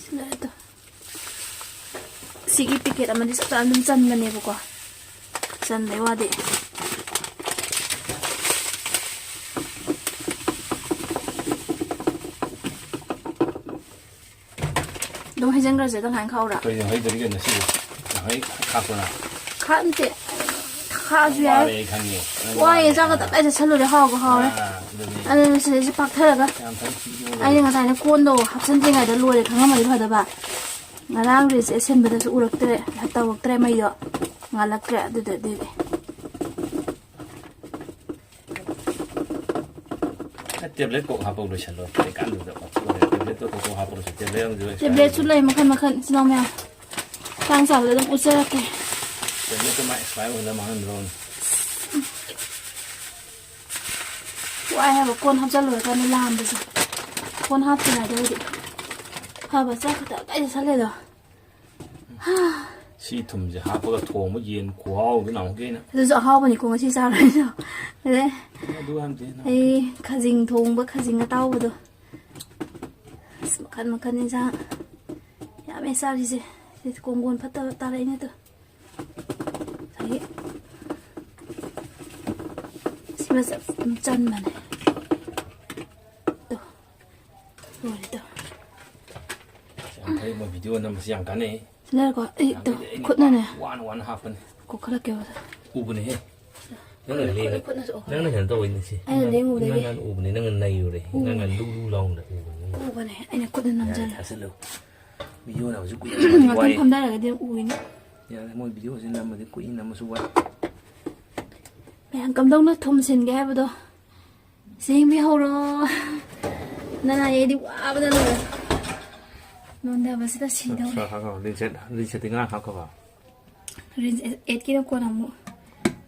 ꯁꯤꯗ ꯑꯗꯣ꯫ ꯁꯤꯒꯤ packet ꯑꯃꯗꯤ ꯆꯞ ꯆꯥꯅ ꯑꯗꯨꯝ ꯆꯟꯕꯅꯦꯕꯀꯣ꯫ ꯆꯟꯕꯩ ꯋꯥꯗꯤ꯫ ꯑꯗꯨꯝ ꯍꯩꯖꯤꯟꯈ꯭ꯔꯁꯦ, ꯇꯪꯈꯥꯏ ꯈꯥꯛꯎꯔꯥ? ꯀꯩꯅꯣ ꯍꯩꯗꯣꯔꯤ ꯀꯩꯅꯣ ꯁꯤꯕꯨ? ꯅꯍꯥꯟꯒꯩ ꯈꯥꯛꯄ꯭ꯔꯥ? ꯈꯥꯛꯇꯦ꯫ ꯈꯥꯛꯑꯁꯨ ꯌꯥꯏ꯫ ꯋꯥꯔꯦ ꯑꯩ ꯈꯪꯉꯦ꯫ ꯅꯪ ꯋꯥꯏꯌꯦ, ꯋꯥꯔꯦ꯫ ꯆꯥꯛꯀ ꯑꯥ꯫ ꯇꯞꯇꯥꯏ ꯆꯥꯁꯤꯜꯂꯨꯔꯦ, ꯍꯥꯎꯒ ꯍꯥꯎꯔꯦ꯫ ꯑꯥ, ꯑꯗꯨꯅꯤ꯫ ꯑꯗꯨꯅ ꯁꯤꯗꯩꯁꯤ ꯄꯥꯛꯊꯔꯒ ꯌꯥꯝ ꯐꯩ, ꯁꯤꯁꯨ ꯑꯩꯅ ꯉꯁꯥꯏꯅ ꯀꯣꯟꯗꯣ ꯍꯥꯞꯆꯤꯟꯗ꯭ꯔꯤꯉꯩꯗ ꯂꯣꯏꯔꯦ ꯈꯪꯉꯝꯃꯗꯤ ꯐꯗꯕ꯫ ꯉꯔꯥꯡ ꯔꯤꯜꯁ ꯁꯤꯟꯕꯗꯁꯨ ꯎꯔꯛꯇ꯭ꯔꯦ, ꯇꯧꯔꯛꯇ꯭ꯔꯦ ꯃꯩꯗꯣ꯫ ꯉꯥꯜꯂꯛꯇ꯭ꯔꯦ ꯑꯗꯨꯗꯗꯤ꯫ ꯇꯦꯕ꯭ꯂꯦꯠ ꯀꯣꯛ ꯍꯥꯞꯄꯒ ꯂꯣꯏꯁꯜꯂꯣ꯫ ꯀꯩꯀꯥꯟꯗꯨꯗ ꯇꯦꯕ꯭ꯂꯦꯠꯇꯣ ꯀꯣꯛ ꯀꯣꯛ ꯍꯥꯞꯄ ꯂꯣꯏꯁꯜ-, ꯇꯦꯕ꯭ꯂꯦꯠ ꯑꯃꯁꯨ expired ꯇꯦꯕ꯭ꯂꯦꯠꯁꯨ ꯑꯣꯏꯔꯦ꯫ ꯂꯩ ꯃꯈꯜ ꯃꯈꯜ, ꯏꯆꯤꯟ ꯏꯅꯥꯎ ꯃꯌꯥꯝ꯫ ꯃꯇꯥꯡ ꯆꯥꯕꯗ ꯑꯗꯨꯝ ꯎꯠꯆꯔꯛꯀꯦ꯫ ꯇꯦꯕ꯭ꯂꯦꯠꯇꯣ ꯃꯥ expired ꯑꯣꯏꯍꯜꯂ ꯃꯥꯡꯍꯟꯗ꯭ꯔꯣ? ꯋꯥꯏ ꯍꯥꯏꯕ ꯀꯣꯟ ꯍꯥꯞꯆꯜꯂꯨꯔꯀꯥꯟꯗ ꯂꯥꯝꯕꯁꯦ꯫ ꯀꯣꯟ ꯍꯥꯞꯇ꯭ꯔꯤꯉꯩꯗꯕꯨꯗꯤ ꯐꯕ, ꯆꯥꯛ ꯈꯛꯇ ꯇꯞꯇꯥꯏ ꯆꯥꯁꯜꯂꯦꯗꯣ꯫ ꯁꯤ ꯊꯨꯝꯁꯦ ꯍꯥꯞꯄꯒ ꯊꯣꯡꯕ ꯌꯦꯟ ꯈꯨꯍꯥꯎꯗꯨ ꯅꯍꯥꯟꯃꯨꯛꯀꯤ ꯑꯩꯅ꯫ ꯑꯗꯨꯁꯨ ꯑꯍꯥꯎꯕꯅꯤꯀꯣ ꯉꯁꯤ ꯆꯥꯔꯨꯔꯤꯗꯣ꯫ ꯑꯗꯩ ꯑꯗꯨ ꯍꯥꯏꯕꯗꯤ ꯅꯍꯥꯟꯃꯨꯛꯀꯤ ꯑꯩ ꯈꯖꯤꯡ ꯊꯣꯡꯕ, ꯈꯖꯤꯡ ꯑꯇꯥꯎꯕꯗꯣ꯫ ꯑꯁ, ꯃꯈꯟ ꯃꯈꯟ ꯏꯟꯁꯥꯡ ꯌꯥꯝꯃꯦ ꯆꯥꯔꯤꯁꯦ꯫ ꯁꯤ ꯀꯣꯡꯒꯣꯟ ꯐꯠꯇꯕ ꯇꯥꯔꯛꯏꯅꯦ ꯑꯗꯣ꯫ ꯉꯁꯥꯏꯒꯤ ꯁꯤꯃ ꯆꯞ ꯑꯗꯨꯝ ꯆꯟꯕꯅꯦ꯫ ꯇꯣ꯫ ꯂꯣꯏꯔꯦ ꯇꯣ꯫ ꯌꯥꯝ ꯐꯩ, ꯃꯣꯏ video ꯅꯝꯕꯁꯤ ꯌꯥꯝ ꯀꯥꯟꯅꯩ꯫ ꯁꯤ ꯂꯩꯔꯦꯀꯣ꯫ ꯑꯩ ꯇꯣ, ꯌꯥꯝꯅ ꯑꯩꯅ ꯈꯨꯠꯅꯅꯦ꯫ ꯋꯥꯅ ꯋꯥꯅ ꯍꯥꯞꯄꯅꯤ꯫ ꯀꯣꯛꯈꯠꯂꯛꯀꯦꯕ꯫ ꯎꯕꯅꯦꯍꯦ꯫ ꯅꯪꯅ ꯈꯨꯠꯅ, ꯂꯦꯡꯉ-, ꯈꯨꯠꯅꯁꯨ ꯎꯕꯅꯦ꯫ ꯅꯪꯅ ꯀꯩꯅꯣ ꯇꯧꯕꯩꯅꯦ ꯁꯤ꯫ ꯑꯩꯅ ꯅꯪ, ꯂꯦꯡꯉꯨꯕꯗꯒꯤ ꯅꯪꯅ ꯎꯕꯅꯦ, ꯅꯪꯅ ꯅꯩꯔꯨꯔꯦ꯫ ꯎꯕꯅꯦ꯫ ꯅꯪꯅ ꯂꯨ ꯂꯨ ꯂꯥꯎꯅ ꯎꯕꯅꯦ꯫ ꯎꯕꯅꯦ꯫ ꯑꯩꯅ ꯈꯨꯠꯅ ꯌꯥꯔꯦ, ꯅꯝꯖꯜꯂꯦ꯫ ꯊꯥꯖꯤꯜꯂꯨ꯫ Video ꯅꯝꯕꯁꯨ ꯀꯨꯏꯅ ꯅꯝꯕꯗꯤ ꯉꯥꯛꯇꯪ ꯋꯥꯏ꯫ ꯐꯝꯊꯔꯒꯗꯤ ꯑꯗꯨꯝ ꯎꯏꯅꯦ꯫ ꯌꯥꯔꯦ, ꯃꯣꯏ video ꯁꯤ ꯅꯝꯕꯗꯤ ꯀꯨꯏꯅ ꯅꯝꯕꯁꯨ ꯋꯥꯏ꯫ ꯃꯌꯥꯝ ꯀꯝꯗꯧꯅ ꯊꯨꯝ ꯁꯤꯟꯒꯦ ꯍꯥꯏꯕꯗꯣ ꯌꯦꯡꯕꯤꯍꯧꯔꯣ꯫ ꯅꯅꯥꯏ ꯑꯩꯗꯤ ꯋꯥꯕꯗ ꯂꯣꯏꯔꯦ꯫ ꯅꯣꯟꯊꯕꯁꯤꯗ ꯁꯤꯗꯧꯔꯦ꯫ ꯈꯔ ꯈꯔ ꯈꯔ ꯂꯤꯡꯁꯦꯠ-, ꯂꯤꯡꯁꯦꯠꯇꯤ ꯉꯔꯥꯡ ꯍꯥꯞꯈ꯭ꯔꯕ? ꯔꯤꯟꯁ ꯑꯦꯠꯀꯤꯅ ꯀꯣꯟꯅ ꯑꯃꯨꯛ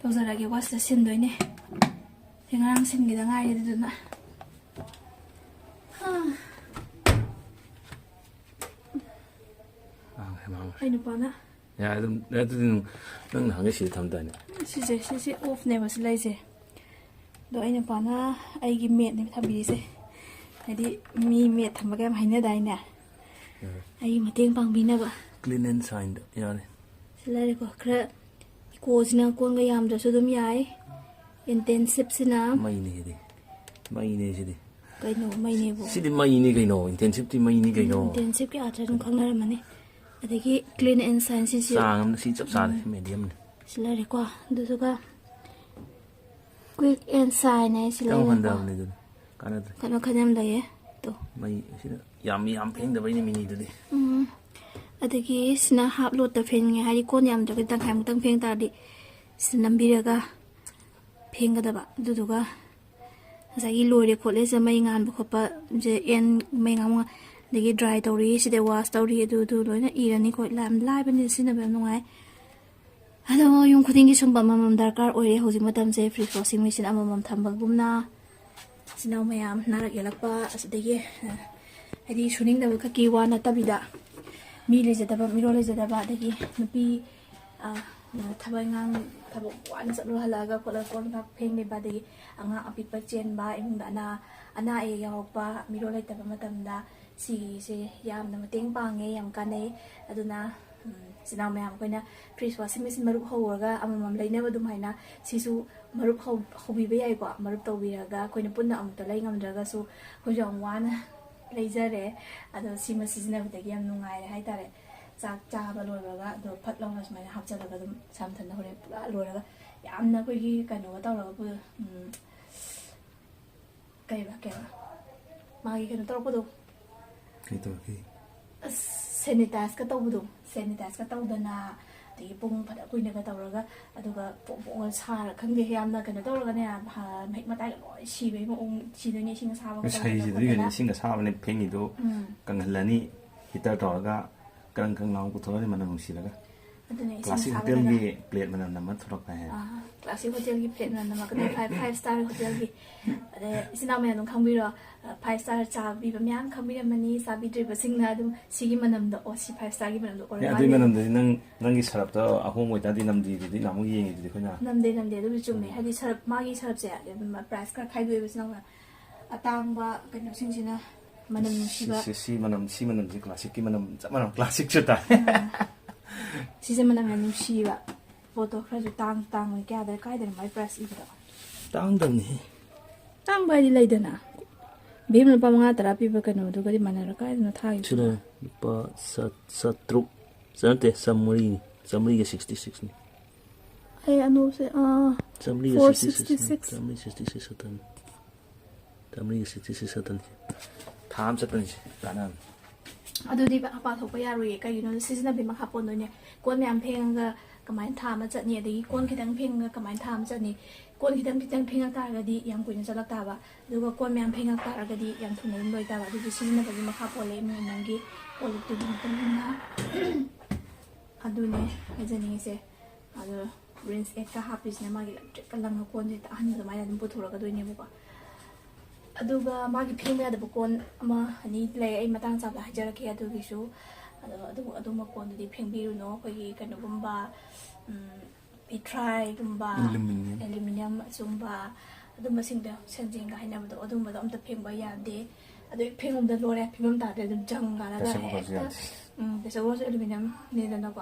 ꯇꯧꯖꯔꯛꯑꯒꯦꯀꯣ꯫ ꯁꯤꯗ ꯁꯤꯟꯗꯣꯏꯅꯦ꯫ ꯁꯤ ꯉꯔꯥꯡ ꯁꯤꯟꯈꯤꯗ ꯉꯥꯏꯔꯤ ꯑꯗꯨꯗꯨꯅ꯫ ꯍꯥ꯫ ꯃꯥꯡꯈ꯭ꯔꯦ, ꯃꯥꯡꯈ꯭ꯔꯦ꯫ ꯑꯩ ꯅꯨꯄꯥꯅ ꯌꯥꯔꯦ, ꯑꯗꯨꯝ, ꯑꯗꯨꯗꯤ ꯅꯪ, ꯅꯪ ꯅꯍꯥꯟꯒꯩ ꯁꯤꯗ ꯊꯝꯗꯥꯏꯅꯦ? ꯁꯤꯁꯦ, ꯁꯤꯁꯦ ꯑꯣꯐꯅꯦꯕ ꯁꯤ ꯂꯩꯁꯦ꯫ ꯑꯗꯣ ꯑꯩ ꯅꯨꯄꯥꯅ ꯑꯩꯒꯤ ꯃꯦꯠꯅꯦ ꯊꯝꯕꯤꯔꯤꯁꯦ꯫ ꯍꯥꯏꯗꯤ ꯃꯤ ꯃꯦꯠ ꯊꯝꯕꯒ ꯌꯥꯝ ꯍꯥꯏꯅꯗꯥꯏꯅꯦ? ꯎꯝ꯫ ꯑꯩꯒꯤ ꯃꯇꯦꯡ ꯄꯥꯡꯕꯤꯅꯕ꯫ Clean and signꯗ ꯌꯥꯔꯦ꯫ ꯁꯤ ꯂꯩꯔꯦꯀꯣ꯫ ꯈꯔ ꯏꯀꯣꯁꯤꯅ ꯀꯣꯟꯒ ꯌꯥꯝꯗ꯭ꯔꯁꯨ ꯑꯗꯨꯝ ꯌꯥꯏ꯫ Intensiveꯁꯤꯅ ꯃꯩꯅꯦ ꯁꯤꯗꯤ꯫ ꯃꯩꯅꯦ ꯁꯤꯗꯤ꯫ ꯀꯩꯅꯣ ꯃꯩꯅꯦꯕꯨ? ꯁꯤꯗꯤ ꯃꯩꯅꯤ ꯀꯩꯅꯣ, intensiveꯇꯤ ꯃꯩꯅꯤ ꯀꯩꯅꯣ꯫ Intensiveꯀꯤ ꯑꯥꯔꯊ ꯑꯗꯨꯝ ꯈꯪꯅꯔꯝꯃꯅꯤ꯫ ꯑꯗꯒꯤ clean and sign ꯁꯤꯁꯨ ꯆꯥꯡ ꯑꯃꯗ ꯁꯤ ꯆꯞ ꯆꯥꯔꯦ, ꯎꯝ꯫ Mediumꯅꯤ꯫ ꯁꯤ ꯂꯩꯔꯦꯀꯣ꯫ ꯑꯗꯨꯗꯨꯒ quick and sign ꯍꯥꯏꯁꯤ ꯈꯤꯇꯪ ꯂꯩꯔꯦꯀꯣ꯫ ꯍꯟꯊꯕꯅꯤ ꯑꯗꯨꯅ ꯀꯥꯟꯅꯗ꯭ꯔꯦ꯫ ꯃꯈꯟ ꯃꯈꯟ ꯌꯥꯝ ꯂꯩꯌꯦ꯫ ꯇꯣ꯫ ꯃꯩ ꯁꯤꯅ ꯌꯥꯝ, ꯌꯥꯝ ꯐꯦꯡꯗꯕꯩꯅꯦ ꯃꯤꯅꯤꯗꯨꯗꯤ꯫ ꯎꯝ꯫ ꯑꯗꯒꯤ ꯁꯤꯅ half loadꯇ ꯐꯦꯡꯉꯦ, ꯍꯥꯏꯗꯤ ꯀꯣꯟ ꯌꯥꯝꯗ꯭ꯔꯒꯗꯤ ꯇꯪꯈꯥꯏꯃꯨꯛꯇꯪ ꯐꯦꯡ ꯇꯥꯔꯗꯤ ꯁꯤꯗ ꯅꯝꯕꯤꯔꯒ ꯐꯦꯡꯒꯗꯕ꯫ ꯑꯗꯨꯗꯨꯒ ꯉꯁꯥꯏꯒꯤ ꯂꯣꯏꯔꯦ ꯈꯣꯠꯂꯦ ꯁꯤꯗ ꯃꯩ ꯉꯥꯟꯕ ꯈꯣꯠꯄ, ꯁꯦ ꯑꯦꯟ ꯃꯩ ꯉꯥꯟꯕ, ꯑꯗꯒꯤ dry ꯇꯧꯔꯤ, ꯁꯤꯗ wash ꯇꯧꯔꯤ, ꯑꯗꯨ, ꯑꯗꯨ ꯂꯣꯏꯅ ꯏꯔꯅꯤꯀꯣ꯫ ꯌꯥꯝ ꯂꯥꯏꯕꯅꯤ, ꯁꯤꯖꯤꯟꯅꯕ ꯌꯥꯝ ꯅꯨꯡꯉꯥꯏ꯫ ꯑꯗꯣ ꯌꯨꯝ ꯈꯨꯗꯤꯡꯒꯤ ꯁꯨꯝꯕ ꯑꯃꯃꯝ ꯗꯔꯀꯥꯔ ꯑꯣꯏꯔꯦ ꯍꯧꯖꯤꯛ ꯃꯇꯝꯁꯦ, fridge washing machine ꯑꯃꯃꯝ ꯊꯝꯕꯒꯨꯝꯅ꯫ ꯏꯆꯤꯟ ꯏꯅꯥꯎ ꯃꯌꯥꯝ ꯅꯥꯔꯛ ꯌꯦꯛꯂꯛꯄ ꯑꯁꯤꯗꯒꯤ, ꯑ, ꯍꯥꯏꯗꯤ ꯁꯨꯅꯤꯡꯗꯕ ꯈꯛꯀꯤ ꯋꯥ ꯅꯠꯇꯕꯤꯗ, ꯃꯤ ꯂꯩꯖꯗꯕ, ꯃꯤꯔꯣꯜ ꯂꯩꯖꯗꯕ, ꯑꯗꯒꯤ ꯅꯨꯄꯤ, ꯑ, ꯊꯕꯛ ꯏꯪꯈꯥꯡ, ꯊꯕꯛ ꯋꯥꯅ ꯆꯠꯂꯨ ꯍꯜꯂꯛꯑꯒ ꯈꯣꯠꯂꯒ ꯀꯣꯜ ꯂꯤꯛ ꯐꯦꯡ ꯂꯩꯕ, ꯑꯗꯒꯤ ꯑꯉꯥꯡ ꯑꯄꯤꯛꯄ ꯆꯦꯟꯕ, ꯏꯃꯨꯡꯗ ꯑꯅꯥ, ꯑꯅꯥ ꯑꯌꯦꯛ ꯌꯥꯎꯔꯛꯄ, ꯃꯤꯔꯣꯜ ꯂꯩꯇꯕ ꯃꯇꯝꯗ ꯁꯤꯒꯤꯁꯦ ꯌꯥꯝꯅ ꯃꯇꯦꯡ ꯄꯥꯡꯉꯦ, ꯌꯥꯝ ꯀꯥꯟꯅꯩ꯫ ꯑꯗꯨꯅ, ꯎꯝ, ꯏꯆꯤꯟ ꯏꯅꯥꯎ ꯃꯌꯥꯝ ꯑꯩꯈꯣꯏꯅ fridge washing machine ꯃꯔꯨꯞ ꯍꯧꯔꯒ ꯑꯃꯃꯝ ꯂꯩꯅꯕ ꯑꯗꯨꯃꯥꯏꯅ ꯁꯤꯁꯨ ꯃꯔꯨꯞ ꯍꯧ-, ꯍꯧꯕꯤꯕ ꯌꯥꯏꯀꯣ꯫ ꯃꯔꯨꯞ ꯇꯧꯕꯤꯔꯒ ꯑꯩꯈꯣꯏꯅ ꯄꯨꯟꯅ ꯑꯃꯨꯛꯇ ꯂꯩ ꯉꯝꯗ꯭ꯔꯒꯁꯨ ꯑꯩꯈꯣꯏꯁꯨ ꯌꯥꯝ ꯋꯥꯅ ꯂꯩꯖꯔꯦ꯫ ꯑꯗꯣ ꯁꯤꯃ ꯁꯤꯖꯤꯟꯅꯕꯗꯒꯤ ꯌꯥꯝ ꯅꯨꯡꯉꯥꯏꯔꯦ ꯍꯥꯏꯇꯥꯔꯦ꯫ ꯆꯥꯛ ꯆꯥꯕ ꯂꯣꯏꯕꯒ ꯑꯗꯣ ꯐꯠ ꯂꯥꯎꯅ ꯁꯨꯃꯥꯏꯅ ꯍꯥꯞꯆꯜꯂꯒ ꯑꯗꯨꯝ ꯏꯁꯥ ꯃꯊꯟꯇ ꯍꯣꯔꯦꯟ ꯄꯨꯔꯥ ꯂꯣꯏꯔꯒ ꯌꯥꯝꯅ ꯑꯩꯈꯣꯏꯒꯤ ꯀꯩꯅꯣꯒ ꯇꯧꯔꯒ ꯄꯨ-, ꯎꯝ, ꯀꯩꯕ, ꯀꯩꯕ? ꯃꯥꯒꯤ ꯀꯩꯅꯣ ꯇꯧꯔꯛꯄꯗꯣ꯫ ꯀꯩ ꯇꯧꯔꯛꯀꯦ? ꯑꯁ, sanitizeꯀ ꯇꯧꯕꯗꯣ꯫ Sanitizeꯀ ꯇꯧꯗꯅ, ꯑꯗꯒꯤ ꯄꯨꯡ ꯐꯅ ꯀꯨꯏꯅꯒ ꯇꯧꯔꯒ, ꯑꯗꯨꯒ ꯄꯣꯡ ꯄꯣꯡꯒ ꯁꯥꯔ ꯈꯪꯗꯦ, ꯌꯥꯝꯅ ꯀꯩꯅꯣ ꯇꯧꯔꯒꯅꯦ, ꯃꯍꯤꯛ ꯃꯇꯥꯏꯒ ꯂꯣꯏ ꯁꯤꯕꯒꯤ ꯃꯑꯣꯡ ꯁꯤꯗꯣꯏꯅꯦ, ꯏꯁꯤꯡ ꯑꯁꯥꯕꯒ ꯇꯧꯔꯒ ꯁꯩꯁꯤꯗꯣꯏꯒꯅꯤ ꯐꯖꯅ꯫ ꯏꯁꯤꯡ ꯑꯁꯥꯕꯅ ꯐꯦꯡꯉꯤꯗꯣ ꯎꯝ꯫ ꯀꯪꯍꯜꯂꯅꯤ, ꯍꯤꯇꯔ ꯇꯧꯔꯒ ꯀ꯭ꯔꯪ ꯀ꯭ꯔꯪ ꯂꯥꯎꯅ ꯄꯨꯊꯣꯛꯑꯅꯤ ꯃꯅꯝ ꯅꯨꯡꯁꯤꯔꯒ꯫ ꯑꯗꯨꯅꯦ, ꯏꯁꯤꯡ ꯀ꯭ꯂꯥꯁꯤꯛ ꯑꯁꯥꯕꯗꯒ꯫ ꯍꯣꯇꯦꯜꯒꯤ ꯄ꯭ꯂꯦꯠ ꯃꯅꯝ ꯅꯝꯕ ꯊꯣꯛꯂꯛꯄ ꯍꯥꯏ꯫ ꯑꯥ, ꯀ꯭ꯂꯥꯁꯤꯛ ꯍꯣꯇꯦꯜꯒꯤ ꯄ꯭ꯂꯦꯠ ꯃꯅꯝ ꯅꯝꯃꯛꯀꯗꯣꯏ, ꯐꯥꯏꯚ, ꯐꯥꯏꯚ ꯁ꯭ꯇꯥꯔ ꯍꯣꯇꯦꯜꯒꯤ꯫ ꯑꯗꯩ ꯏꯆꯤꯟ ꯏꯅꯥꯎ ꯃꯌꯥꯝ ꯑꯗꯨꯝ ꯈꯪꯕꯤꯔꯣ, ꯐꯥꯏꯚ ꯁ꯭ꯇꯥꯔ ꯆꯥꯕꯤꯕ ꯃꯌꯥꯝ ꯈꯪꯕꯤꯔꯝꯃꯅꯤ, ꯆꯥꯕꯤꯗ꯭ꯔꯤꯕꯁꯤꯡꯅ ꯑꯗꯨꯝ ꯁꯤꯒꯤ ꯃꯅꯝꯗꯣ, "ꯑꯣ, ꯁꯤ ꯐꯥꯏꯚ ꯁ꯭ꯇꯥꯔꯒꯤ ꯃꯅꯝꯗꯣ ꯑꯦ, ꯑꯣꯏꯔ ꯑꯗꯨꯏ ꯃꯥꯜꯂꯦ"꯫ ꯃꯅꯝꯗꯨꯗꯤ ꯅꯪ, ꯅꯪꯒꯤ ꯁꯔꯞꯇ ꯑꯍꯣꯡꯕ ꯑꯣꯏꯇꯥꯔꯗꯤ ꯅꯝꯗꯦꯗꯨꯗꯤ ꯅꯍꯥꯟꯃꯨꯛ ꯌꯦꯡꯉꯤꯗꯨꯗꯤ ꯑꯩꯈꯣꯏꯅ꯫ ꯅꯝꯗꯦ, ꯅꯝꯗꯦ, ꯑꯗꯨꯕꯨꯗꯤ ꯆꯨꯝꯃꯦ꯫ ꯎꯝ꯫ ꯍꯥꯏꯗꯤ ꯁꯔꯞ, ꯃꯥꯒꯤ ꯁꯔꯞꯁꯦ ꯄ꯭ꯔꯥꯏꯁ ꯈꯔ ꯈꯥꯏꯗꯣꯛꯑꯦꯕ ꯏꯆꯤꯟ ꯏꯅꯥꯎꯅ꯫ ꯑꯇꯥꯡꯕ ꯀꯩꯅꯣꯁꯤꯡꯁꯤꯅ ꯃꯅꯝ ꯅꯨꯡꯁꯤꯕ꯫ ꯁꯤ, ꯁꯤ, ꯁꯤ ꯃꯅꯝ, ꯁꯤ ꯃꯅꯝꯁꯤ ꯀ꯭ꯂꯥꯁꯤꯛꯀꯤ ꯃꯅꯝ ꯆꯞ ꯃꯥꯟꯅꯕ, ꯀ꯭ꯂꯥꯁꯤꯛꯁꯨ ꯇꯥꯏ꯫ ꯎꯝ꯫ ꯁꯤꯁꯦ ꯃꯅꯝ ꯌꯥꯝ ꯅꯨꯡꯁꯤꯕ꯫ ꯄꯣꯠꯇꯣ ꯈꯔꯁꯨ ꯇꯥꯡ-, ꯇꯥꯡꯕꯅꯤ꯫ ꯀꯌꯥꯗ, ꯀꯥꯏꯗꯅꯣ ꯃꯥꯏ ꯄ꯭ꯔꯥꯏꯁ ꯏꯕꯗꯣ? ꯇꯥꯡꯗꯕꯅꯤꯍꯦ꯫ ꯇꯥꯡꯕ ꯍꯥꯏꯗꯤ ꯂꯩꯗꯅ꯫ ꯕꯦꯝ ꯂꯨꯄꯥ ꯃꯉꯥ ꯇꯔꯥ ꯄꯤꯕ ꯀꯩꯅꯣꯗꯨꯒꯗꯤ ꯃꯥꯟꯅꯔꯣꯏ꯫ ꯀꯥꯏꯗꯅꯣ ꯊꯥꯈꯤꯕꯗꯣ? ꯁꯤꯗ ꯂꯨꯄꯥ ꯆꯥ-, ꯆꯥꯇ꯭ꯔꯨꯛ, ꯆꯥ-, ꯅꯠꯇꯦ, ꯆꯥꯝꯃꯔꯤꯅꯤ꯫ ꯆꯥꯝꯃꯔꯤꯒ sixty six ꯅꯤ꯫ ꯑꯩ ꯑꯅꯣꯞꯁꯦ, ꯑꯥ, ꯆꯥꯝꯃꯔꯤꯒ sixty six ꯅꯤ꯫ Four sixty six꯫ ꯆꯥꯝꯃꯔꯤ sixty six ꯈꯛꯇꯅꯤ꯫ ꯆꯥꯝꯃꯔꯤꯒ sixty six ꯈꯛꯇꯅꯤ꯫ ꯊꯥ ꯑꯃ ꯆꯠꯄꯅꯤꯁꯦ, ꯀꯥꯟꯅꯕꯅꯤ꯫ ꯑꯗꯨꯗꯤ ꯄꯥ-, ꯄꯥꯊꯣꯛꯄ ꯌꯥꯔꯣꯏꯌꯦ꯫ ꯀꯩꯒꯤꯅꯣꯗ ꯁꯤꯖꯤꯟꯅꯕꯒꯤ ꯃꯈꯥ ꯄꯣꯟꯗꯣꯏꯅꯦ꯫ ꯀꯣꯟ ꯃꯌꯥꯝ ꯐꯦꯡꯉꯒ ꯀꯃꯥꯏꯅ ꯊꯥ ꯑꯃ ꯆꯠꯅꯤ? ꯑꯗꯒꯤ ꯀꯣꯟ ꯈꯤꯇꯪ ꯐꯦꯡꯉꯒ ꯀꯃꯥꯏꯅ ꯊꯥ ꯑꯃ ꯆꯠꯅꯤ? ꯀꯣꯟ ꯈꯤꯇꯪ ꯈꯤꯇꯪ ꯐꯦꯡꯉꯛ ꯇꯥꯔꯒꯗꯤ ꯌꯥꯝ ꯀꯨꯏꯅ ꯆꯠꯂꯛ ꯇꯥꯕ꯫ ꯑꯗꯨꯒ ꯀꯣꯟ ꯃꯌꯥꯝ ꯐꯦꯡꯉꯛ ꯇꯥꯔꯒꯗꯤ ꯌꯥꯝ ꯊꯨꯅ ꯑꯗꯨꯝ ꯂꯣꯏ ꯇꯥꯕ꯫ ꯑꯗꯨꯗꯤ ꯁꯤꯖꯤꯟꯅꯕꯒꯤ ꯃꯈꯥ ꯄꯣꯜꯂꯦ, ꯏꯃꯨꯡ ꯃꯅꯨꯡꯒꯤ ꯀꯣꯜ ꯂꯤꯛꯇꯨꯒꯤ ꯃꯇꯨꯡ ꯏꯟꯅ꯫ ꯑꯗꯨꯅꯦ ꯍꯥꯏꯖꯅꯤꯡꯉꯤꯁꯦ꯫ ꯑꯗꯣ ꯔꯤꯟꯁ ꯑꯦꯠꯀ ꯍꯥꯞꯄꯤꯁꯤꯅ ꯃꯥꯒꯤ ꯂꯪꯇ꯭ꯔꯤꯛꯀ ꯂꯪꯉ ꯀꯣꯟꯁꯦ ꯍꯦꯛꯇ ꯑꯍꯟꯕ ꯑꯗꯨꯃꯥꯏꯅ ꯑꯗꯨꯝ ꯄꯨꯊꯣꯔꯛꯀꯗꯣꯏꯅꯦꯕꯀꯣ꯫ ꯑꯗꯨꯒ ꯃꯥꯒꯤ ꯐꯦꯡꯕ ꯌꯥꯗꯕ ꯀꯣꯟ ꯑꯃ ꯑꯅꯤ ꯂꯩ, ꯑꯩ ꯃꯇꯥꯡ ꯆꯥꯕꯗ ꯍꯥꯏꯖꯔꯛꯀꯦ ꯑꯗꯨꯒꯤꯁꯨ꯫ ꯑꯗꯣ ꯑꯗꯨ-, ꯑꯗꯨꯝꯕ ꯀꯣꯟꯗꯨꯗꯤ ꯐꯦꯡꯕꯤꯔꯨꯅꯨ꯫ ꯑꯩꯈꯣꯏꯒꯤ ꯀꯩꯅꯣꯒꯨꯝꯕ, ꯎꯝ, ꯄꯤꯊ꯭ꯔꯥꯏꯒꯨꯝꯕ, ꯑꯦꯂꯨꯃꯤꯅꯤꯌꯝ꯫ ꯑꯦꯂꯨꯃꯤꯅꯤꯌꯝ ꯑꯆꯨꯝꯕ, ꯑꯗꯨꯝꯕꯁꯤꯡꯗꯣ, ꯁꯦꯟꯖꯦꯡꯒ ꯍꯥꯏꯅꯕꯗꯣ, ꯑꯗꯨꯝꯕꯗꯣ ꯑꯝꯇ ꯐꯦꯡꯕ ꯌꯥꯗꯦ꯫ ꯑꯗꯨ ꯍꯦꯛ ꯐꯦꯡꯉꯨꯕꯗ ꯂꯣꯏꯔꯦ, ꯐꯤꯕꯝ ꯇꯥꯗ꯭ꯔꯦ, ꯑꯗꯨꯝ ꯖꯪ ꯀꯥꯔꯒ ꯄ꯭ꯔꯦꯁꯔ ꯀꯨꯀꯔꯁꯨ ꯍꯦꯛꯇ, ꯌꯥꯗꯦ꯫ ꯎꯝ, ꯄ꯭ꯔꯦꯁꯔ ꯀꯨꯀꯔꯁꯨ ꯑꯦꯂꯨꯃꯤꯅꯤꯌꯝꯅꯤꯗꯅꯀꯣ,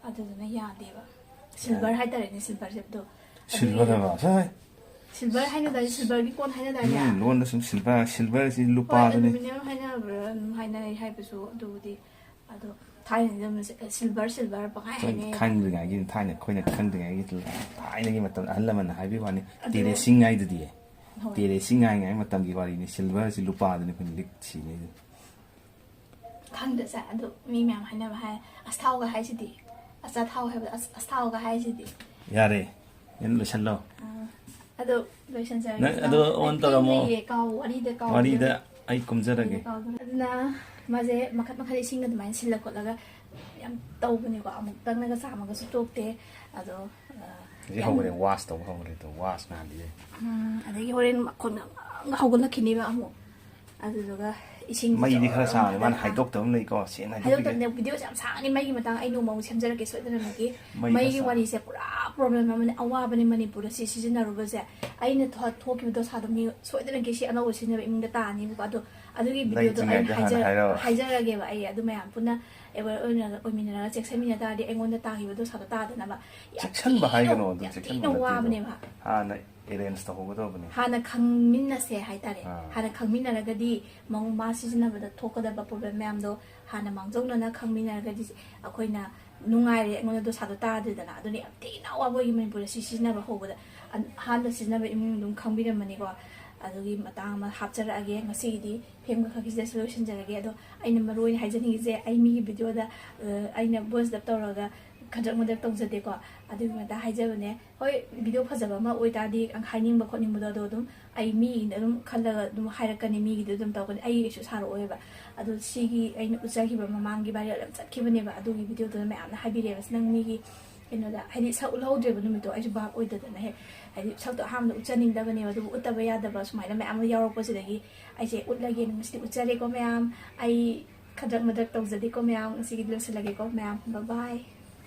ꯑꯗꯨꯗꯨꯅ ꯌꯥꯗꯦꯕ꯫ ꯁꯤꯜꯚꯔ ꯌꯥꯗꯦ꯫ ꯍꯥꯏꯇꯥꯔꯦꯅꯦ, ꯁꯤꯜꯚꯔꯁꯦ꯫ ꯑꯗꯣ ꯁꯤꯜꯚꯔ ꯑꯗꯨꯒꯤ ꯍꯥꯏꯕ? ꯁꯥꯏ꯫ ꯁꯤꯜꯚꯔ ꯍꯥꯏꯅꯗꯥꯏꯅꯦ? ꯁꯤꯜꯚꯔꯒꯤ ꯀꯣꯟ ꯍꯥꯏꯅꯗꯥꯏꯅꯦ? ꯎꯝ, ꯂꯣꯟꯗ ꯁꯨꯝ ꯁꯤꯜꯚꯔ, ꯁꯤꯜꯚꯔꯁꯤ ꯍꯣꯏ, ꯂꯨꯄꯥꯗꯨꯅꯤ꯫ ꯑꯦꯂꯨꯃꯤꯅꯤꯌꯝ ꯍꯥꯏꯅꯕ꯭ꯔꯥ ꯑꯗꯨꯝ ꯍꯥꯏꯅꯩ ꯍꯥꯏꯕꯁꯨ, ꯑꯗꯨꯕꯨꯗꯤ꯫ ꯑꯗꯣ ꯊꯥꯏꯅꯗꯤ ꯑꯗꯨꯝ ꯁꯤ-, ꯁꯤꯜꯚꯔ, ꯁꯤꯜꯚꯔ ꯄꯪꯍꯥꯏ ꯑꯩꯈꯣꯏꯅ ꯍꯥꯏꯅꯩ꯫ ꯈꯪꯗ꯭ꯔꯤꯉꯩꯒꯤ, ꯊꯥꯏꯅ ꯑꯩꯈꯣꯏꯅ ꯈꯪꯗ꯭ꯔꯤꯉꯩꯒꯤ ꯊꯥꯏꯅꯒꯤ ꯃꯇꯝ ꯑꯍꯜ ꯂꯃꯟꯅ ꯍꯥꯏꯕꯤꯕ ꯋꯥꯅꯤ, ꯑꯗꯨ ꯇꯦꯔꯦꯁꯤꯡ ꯍꯥꯏꯗꯨꯗꯤ꯫ ꯍꯣꯏ꯫ ꯇꯦꯔꯦꯁꯤꯡ ꯍꯥꯏꯉꯥꯏ ꯃꯇꯝꯒꯤ ꯋꯥꯔꯤꯅꯤ, ꯁꯤꯜꯚꯔꯁꯤ ꯂꯨꯄꯥꯗꯨꯅꯤ ꯑꯩꯈꯣꯏꯅ ꯂꯤꯛ ꯁꯤꯅꯩꯗꯣ꯫ ꯈꯪꯗꯦꯁꯦ, ꯑꯗꯨ ꯃꯤ ꯃꯌꯥꯝ ꯍꯥꯏꯅꯕ ꯍꯥꯏ, "ꯑꯁ, ꯊꯥꯎꯒ ꯍꯥꯏꯁꯤꯗꯤ"꯫ ꯑꯆꯥꯊꯥꯎ ꯍꯥꯏꯕꯗ ꯑꯁ ꯑꯁ ꯊꯥꯎꯒ ꯍꯥꯏꯁꯤꯗꯤ꯫ ꯌꯥꯔꯦ, ꯌꯥꯝ ꯂꯣꯏꯁꯜꯂꯣ꯫ ꯑꯥ, ꯑꯗꯣ ꯂꯣꯏꯁꯟꯖꯔꯒꯦ꯫ ꯅꯪ ꯑꯗꯣ on ꯇꯧꯔꯝꯃꯣ꯫ ꯂꯩꯌꯦ, ꯀꯥꯎ ꯋꯥꯔꯤꯗ ꯀꯥꯎ ꯋꯥꯔꯤꯗ ꯑꯩ ꯀꯨꯝꯖꯔꯒꯦ꯫ ꯑꯗꯨꯅ ꯃꯥꯁꯦ ꯃꯈꯜ ꯃꯈꯜ ꯏꯁꯤꯡ ꯑꯗꯨꯃꯥꯏꯅ ꯁꯤꯜꯂ ꯈꯣꯠꯂꯒ ꯌꯥꯝ ꯇꯧꯕꯅꯤꯀꯣ꯫ ꯑꯃꯨꯛꯇꯪꯅꯒ ꯆꯥꯝꯃꯒꯁꯨ ꯇꯣꯛꯇꯦ꯫ ꯑꯗꯣ ꯑ, ꯍꯧꯖꯤꯛ ꯌꯥꯝ ꯍꯧꯔꯦ, wash ꯇꯧꯕ ꯍꯧꯔꯦ꯫ ꯑꯗꯣ wash ꯅꯥꯗꯤꯌꯦ꯫ ꯎꯝ, ꯑꯗꯒꯤ ꯍꯣꯔꯦꯟ ꯃꯈꯣꯟ ꯌꯥꯝ ꯍꯧꯒꯠꯂꯛꯈꯤꯅꯦꯕ ꯑꯃꯨꯛ꯫ ꯑꯗꯨꯗꯨꯒ ꯏꯁꯤꯡ ꯃꯩꯗꯤ ꯈꯔ ꯆꯥꯡꯅꯤ ꯃꯥꯅ ꯑ, ꯍꯥꯏꯗꯣꯛꯇꯕ ꯑꯃ ꯂꯩꯀꯣ, ꯁꯦꯡꯅ ꯍꯥꯏꯗꯣꯛꯄꯤꯒꯦ꯫ ꯍꯥꯏꯗꯣꯛꯇꯕꯅꯦ꯫ ꯚꯤꯗꯤꯑꯣꯁꯦ ꯌꯥꯝ ꯁꯥꯡꯉꯅꯤ, ꯃꯩꯒꯤ ꯃꯇꯥꯡ ꯑꯩ ꯅꯣꯡꯃ ꯑꯃꯨꯛ ꯁꯦꯝꯖꯔꯛꯀꯦ ꯁꯣꯏꯗꯅꯃꯛꯀꯤ꯫ ꯃꯩ ꯃꯩꯒꯤ ꯈꯔ ꯆꯥꯡ- ꯋꯥꯔꯤꯁꯦ ꯄꯨꯔꯥ problem ꯑꯃꯅꯦ, ꯑꯋꯥꯕꯅꯦ ꯃꯅꯤꯄꯨꯔꯗ ꯁꯤ ꯁꯤꯖꯤꯟꯅꯔꯨꯕꯁꯦ꯫ ꯑꯩꯅ ꯊꯣ- ꯊꯣꯛꯈꯤꯕ ꯗꯣꯁꯥꯗꯣ ꯃꯤ ꯁꯣꯏꯗꯅꯃꯛꯀꯤ ꯁꯤ ꯑꯅꯧꯕ ꯁꯤꯖꯤꯟꯅꯕ ꯏꯃꯨꯡꯗ ꯇꯥꯅꯤꯕꯀꯣ꯫ ꯑꯗꯣ ꯑꯗꯨꯒꯤ ꯚꯤꯗꯤꯑꯣꯗꯣ ꯑꯩ ꯂꯩꯇ꯭ꯔꯤꯉꯩꯗ ꯍꯥꯟꯅ ꯍꯥꯏꯖ- ꯍꯥꯏꯔꯛꯑꯣ꯫ ꯍꯥꯏꯖꯔꯒꯦꯕ꯫ ꯑꯩ ꯑꯗꯨ ꯃꯌꯥꯝ ꯄꯨꯟꯅ aware ꯑꯣꯏꯅ ꯑꯣꯏꯃꯤꯟꯅꯔꯒ ꯆꯦꯛꯁꯤꯟꯃꯤꯟꯅ ꯇꯥꯔꯗꯤ ꯑꯩꯉꯣꯟꯗ ꯇꯥꯈꯤꯕ ꯗꯣꯁꯥꯗꯣ ꯇꯥꯗꯅꯕ꯫ ꯌꯥꯝ ꯆꯦꯛꯁꯟꯕ ꯊꯤꯅ- ꯍꯥꯏꯒꯅꯣ, ꯑꯗꯨ ꯌꯥꯝ ꯆꯦꯛꯁꯟꯕ ꯊꯤꯅ ꯅꯠꯇꯦ꯫ ꯋꯥꯕꯅꯦꯕ꯫ ꯍꯥꯟꯅ arrange ꯇꯧꯍꯧꯒꯗꯧꯕꯅꯤ꯫ ꯍꯥꯟꯅ ꯈꯪꯃꯤꯟꯅꯁꯦ ꯍꯥꯏꯇꯥꯔꯦ꯫ ꯑꯥ꯫ ꯍꯥꯟꯅ ꯈꯪꯃꯤꯟꯅꯔꯒꯗꯤ ꯃꯉꯣꯟ ꯃꯥ ꯁꯤꯖꯤꯟꯅꯕꯗ ꯊꯣꯛꯀꯗꯕ problem ꯃꯌꯥꯝꯗꯣ ꯍꯥꯟꯅ ꯃꯥꯡꯖꯧꯅꯅ ꯈꯪꯃꯤꯟꯅꯔꯒꯗꯤ ꯑꯩꯈꯣꯏꯅ ꯅꯨꯡꯉꯥꯏꯔꯦ, ꯑꯩꯉꯣꯟꯗ ꯗꯣꯁꯥꯗꯣ ꯇꯥꯗ꯭ꯔꯦꯗꯅ꯫ ꯑꯗꯨꯅ ꯌꯥꯝ ꯊꯤꯅ ꯑꯋꯥꯕ ꯑꯣꯏꯒꯤ ꯃꯅꯤꯄꯨꯔꯗ ꯁꯤ ꯁꯤꯖꯤꯟꯅꯕ ꯍꯧꯕꯗ꯫ ꯑꯟ- ꯑꯍꯥꯟꯕ ꯁꯤꯖꯤꯟꯅꯕ ꯏꯃꯨꯡ ꯑꯗꯨꯝ ꯈꯪꯕꯤꯔꯝꯃꯅꯤꯀꯣ꯫ ꯑꯗꯨꯒꯤ ꯃꯇꯥꯡ ꯑꯃ ꯍꯥꯞꯆꯔꯛꯑꯒꯦ꯫ ꯉꯁꯤꯒꯤꯗꯤ ꯐꯤꯂꯝꯒ ꯈꯛꯀꯤꯁꯤꯗꯁꯨ ꯂꯣꯏꯁꯤꯟꯖꯔꯒꯦ꯫ ꯑꯗꯣ ꯑꯩꯅ ꯃꯔꯨ ꯑꯣꯏꯅ ꯍꯥꯏꯖꯅꯤꯡꯉꯤꯁꯦ, ꯑꯩ ꯃꯤꯒꯤ ꯚꯤꯗꯤꯑꯣꯗ, ꯑ, ꯑꯩꯅ voice dub ꯇꯧꯔꯒ ꯈꯗ꯭ꯔꯛ ꯃꯗ꯭ꯔꯛ ꯇꯧꯖꯗꯦꯀꯣ꯫ ꯑꯗꯨꯒꯤ ꯃꯇꯥꯡ ꯍꯥꯏꯖꯕꯅꯦ꯫ ꯍꯣꯏ, ꯚꯤꯗꯤꯑꯣ ꯐꯖꯕ ꯑꯃ ꯑꯣꯏꯇꯥꯔꯗꯤ ꯍꯥꯏꯅꯤꯡꯕ ꯈꯣꯠꯅꯤꯡꯕꯗꯣ ꯑꯗꯣ ꯑꯗꯨꯝ ꯑꯩ ꯃꯤꯒꯤꯗ ꯑꯗꯨꯝ ꯈꯜꯂꯒ ꯑꯗꯨꯝ ꯍꯥꯏꯔꯛꯀꯅꯤ, ꯃꯤꯒꯤꯗ ꯑꯗꯨꯝ ꯇꯧꯔꯛꯀꯅꯤ꯫ ꯑꯩꯒꯤꯁꯨ ꯁꯥꯔꯛꯑꯣꯏꯕ꯫ ꯑꯗꯣ ꯁꯤꯒꯤ ꯑꯩꯅ ꯎꯠꯆꯈꯤꯕ ꯃꯃꯥꯡꯒꯤ viral ꯌꯥꯝ ꯆꯠꯈꯤꯕꯅꯦꯕ, ꯑꯗꯨꯒꯤ ꯚꯤꯗꯤꯑꯣꯗꯨꯗ ꯃꯌꯥꯝꯅ ꯍꯥꯏꯕꯤꯔꯛꯑꯦꯕ, "ꯑꯁ, ꯅꯪ ꯃꯤꯒꯤ ꯀꯩꯅꯣꯗ", ꯍꯥꯏꯗꯤ ꯁꯛ ꯎꯠꯍꯧꯗ꯭ꯔꯦꯕ ꯅꯨꯃꯤꯠꯇꯣ, ꯑꯩꯁꯨ ꯚꯥꯞ ꯑꯣꯏꯗꯗꯅ ꯍꯦꯛ, ꯍꯥꯏꯗꯤ ꯁꯛꯇꯣ ꯑꯍꯥꯟꯕꯗ ꯎꯠꯆꯅꯤꯡꯗꯕꯅꯦꯕ, ꯑꯗꯨꯕꯨ ꯎꯠꯇꯕ ꯌꯥꯗꯕ ꯁꯨꯃꯥꯏꯅ ꯃꯌꯥꯝ ꯑꯃ ꯌꯥꯎꯔꯛꯄꯁꯤꯗꯒꯤ ꯑꯩꯁꯦ ꯎꯠꯂꯒꯦꯅ ꯉꯁꯤꯗꯤ ꯎꯠꯆꯔꯦꯀꯣ ꯃꯌꯥꯝ꯫ ꯑꯩ ꯈꯗ꯭ꯔꯛ ꯃꯗ꯭ꯔꯛ ꯇꯧꯖꯗꯦꯀꯣ ꯃꯌꯥꯝ꯫ ꯉꯁꯤꯒꯤꯗꯤ ꯂꯣꯏꯁꯤꯜꯂꯒꯦꯀꯣ ꯃꯌꯥꯝ, bye bye꯫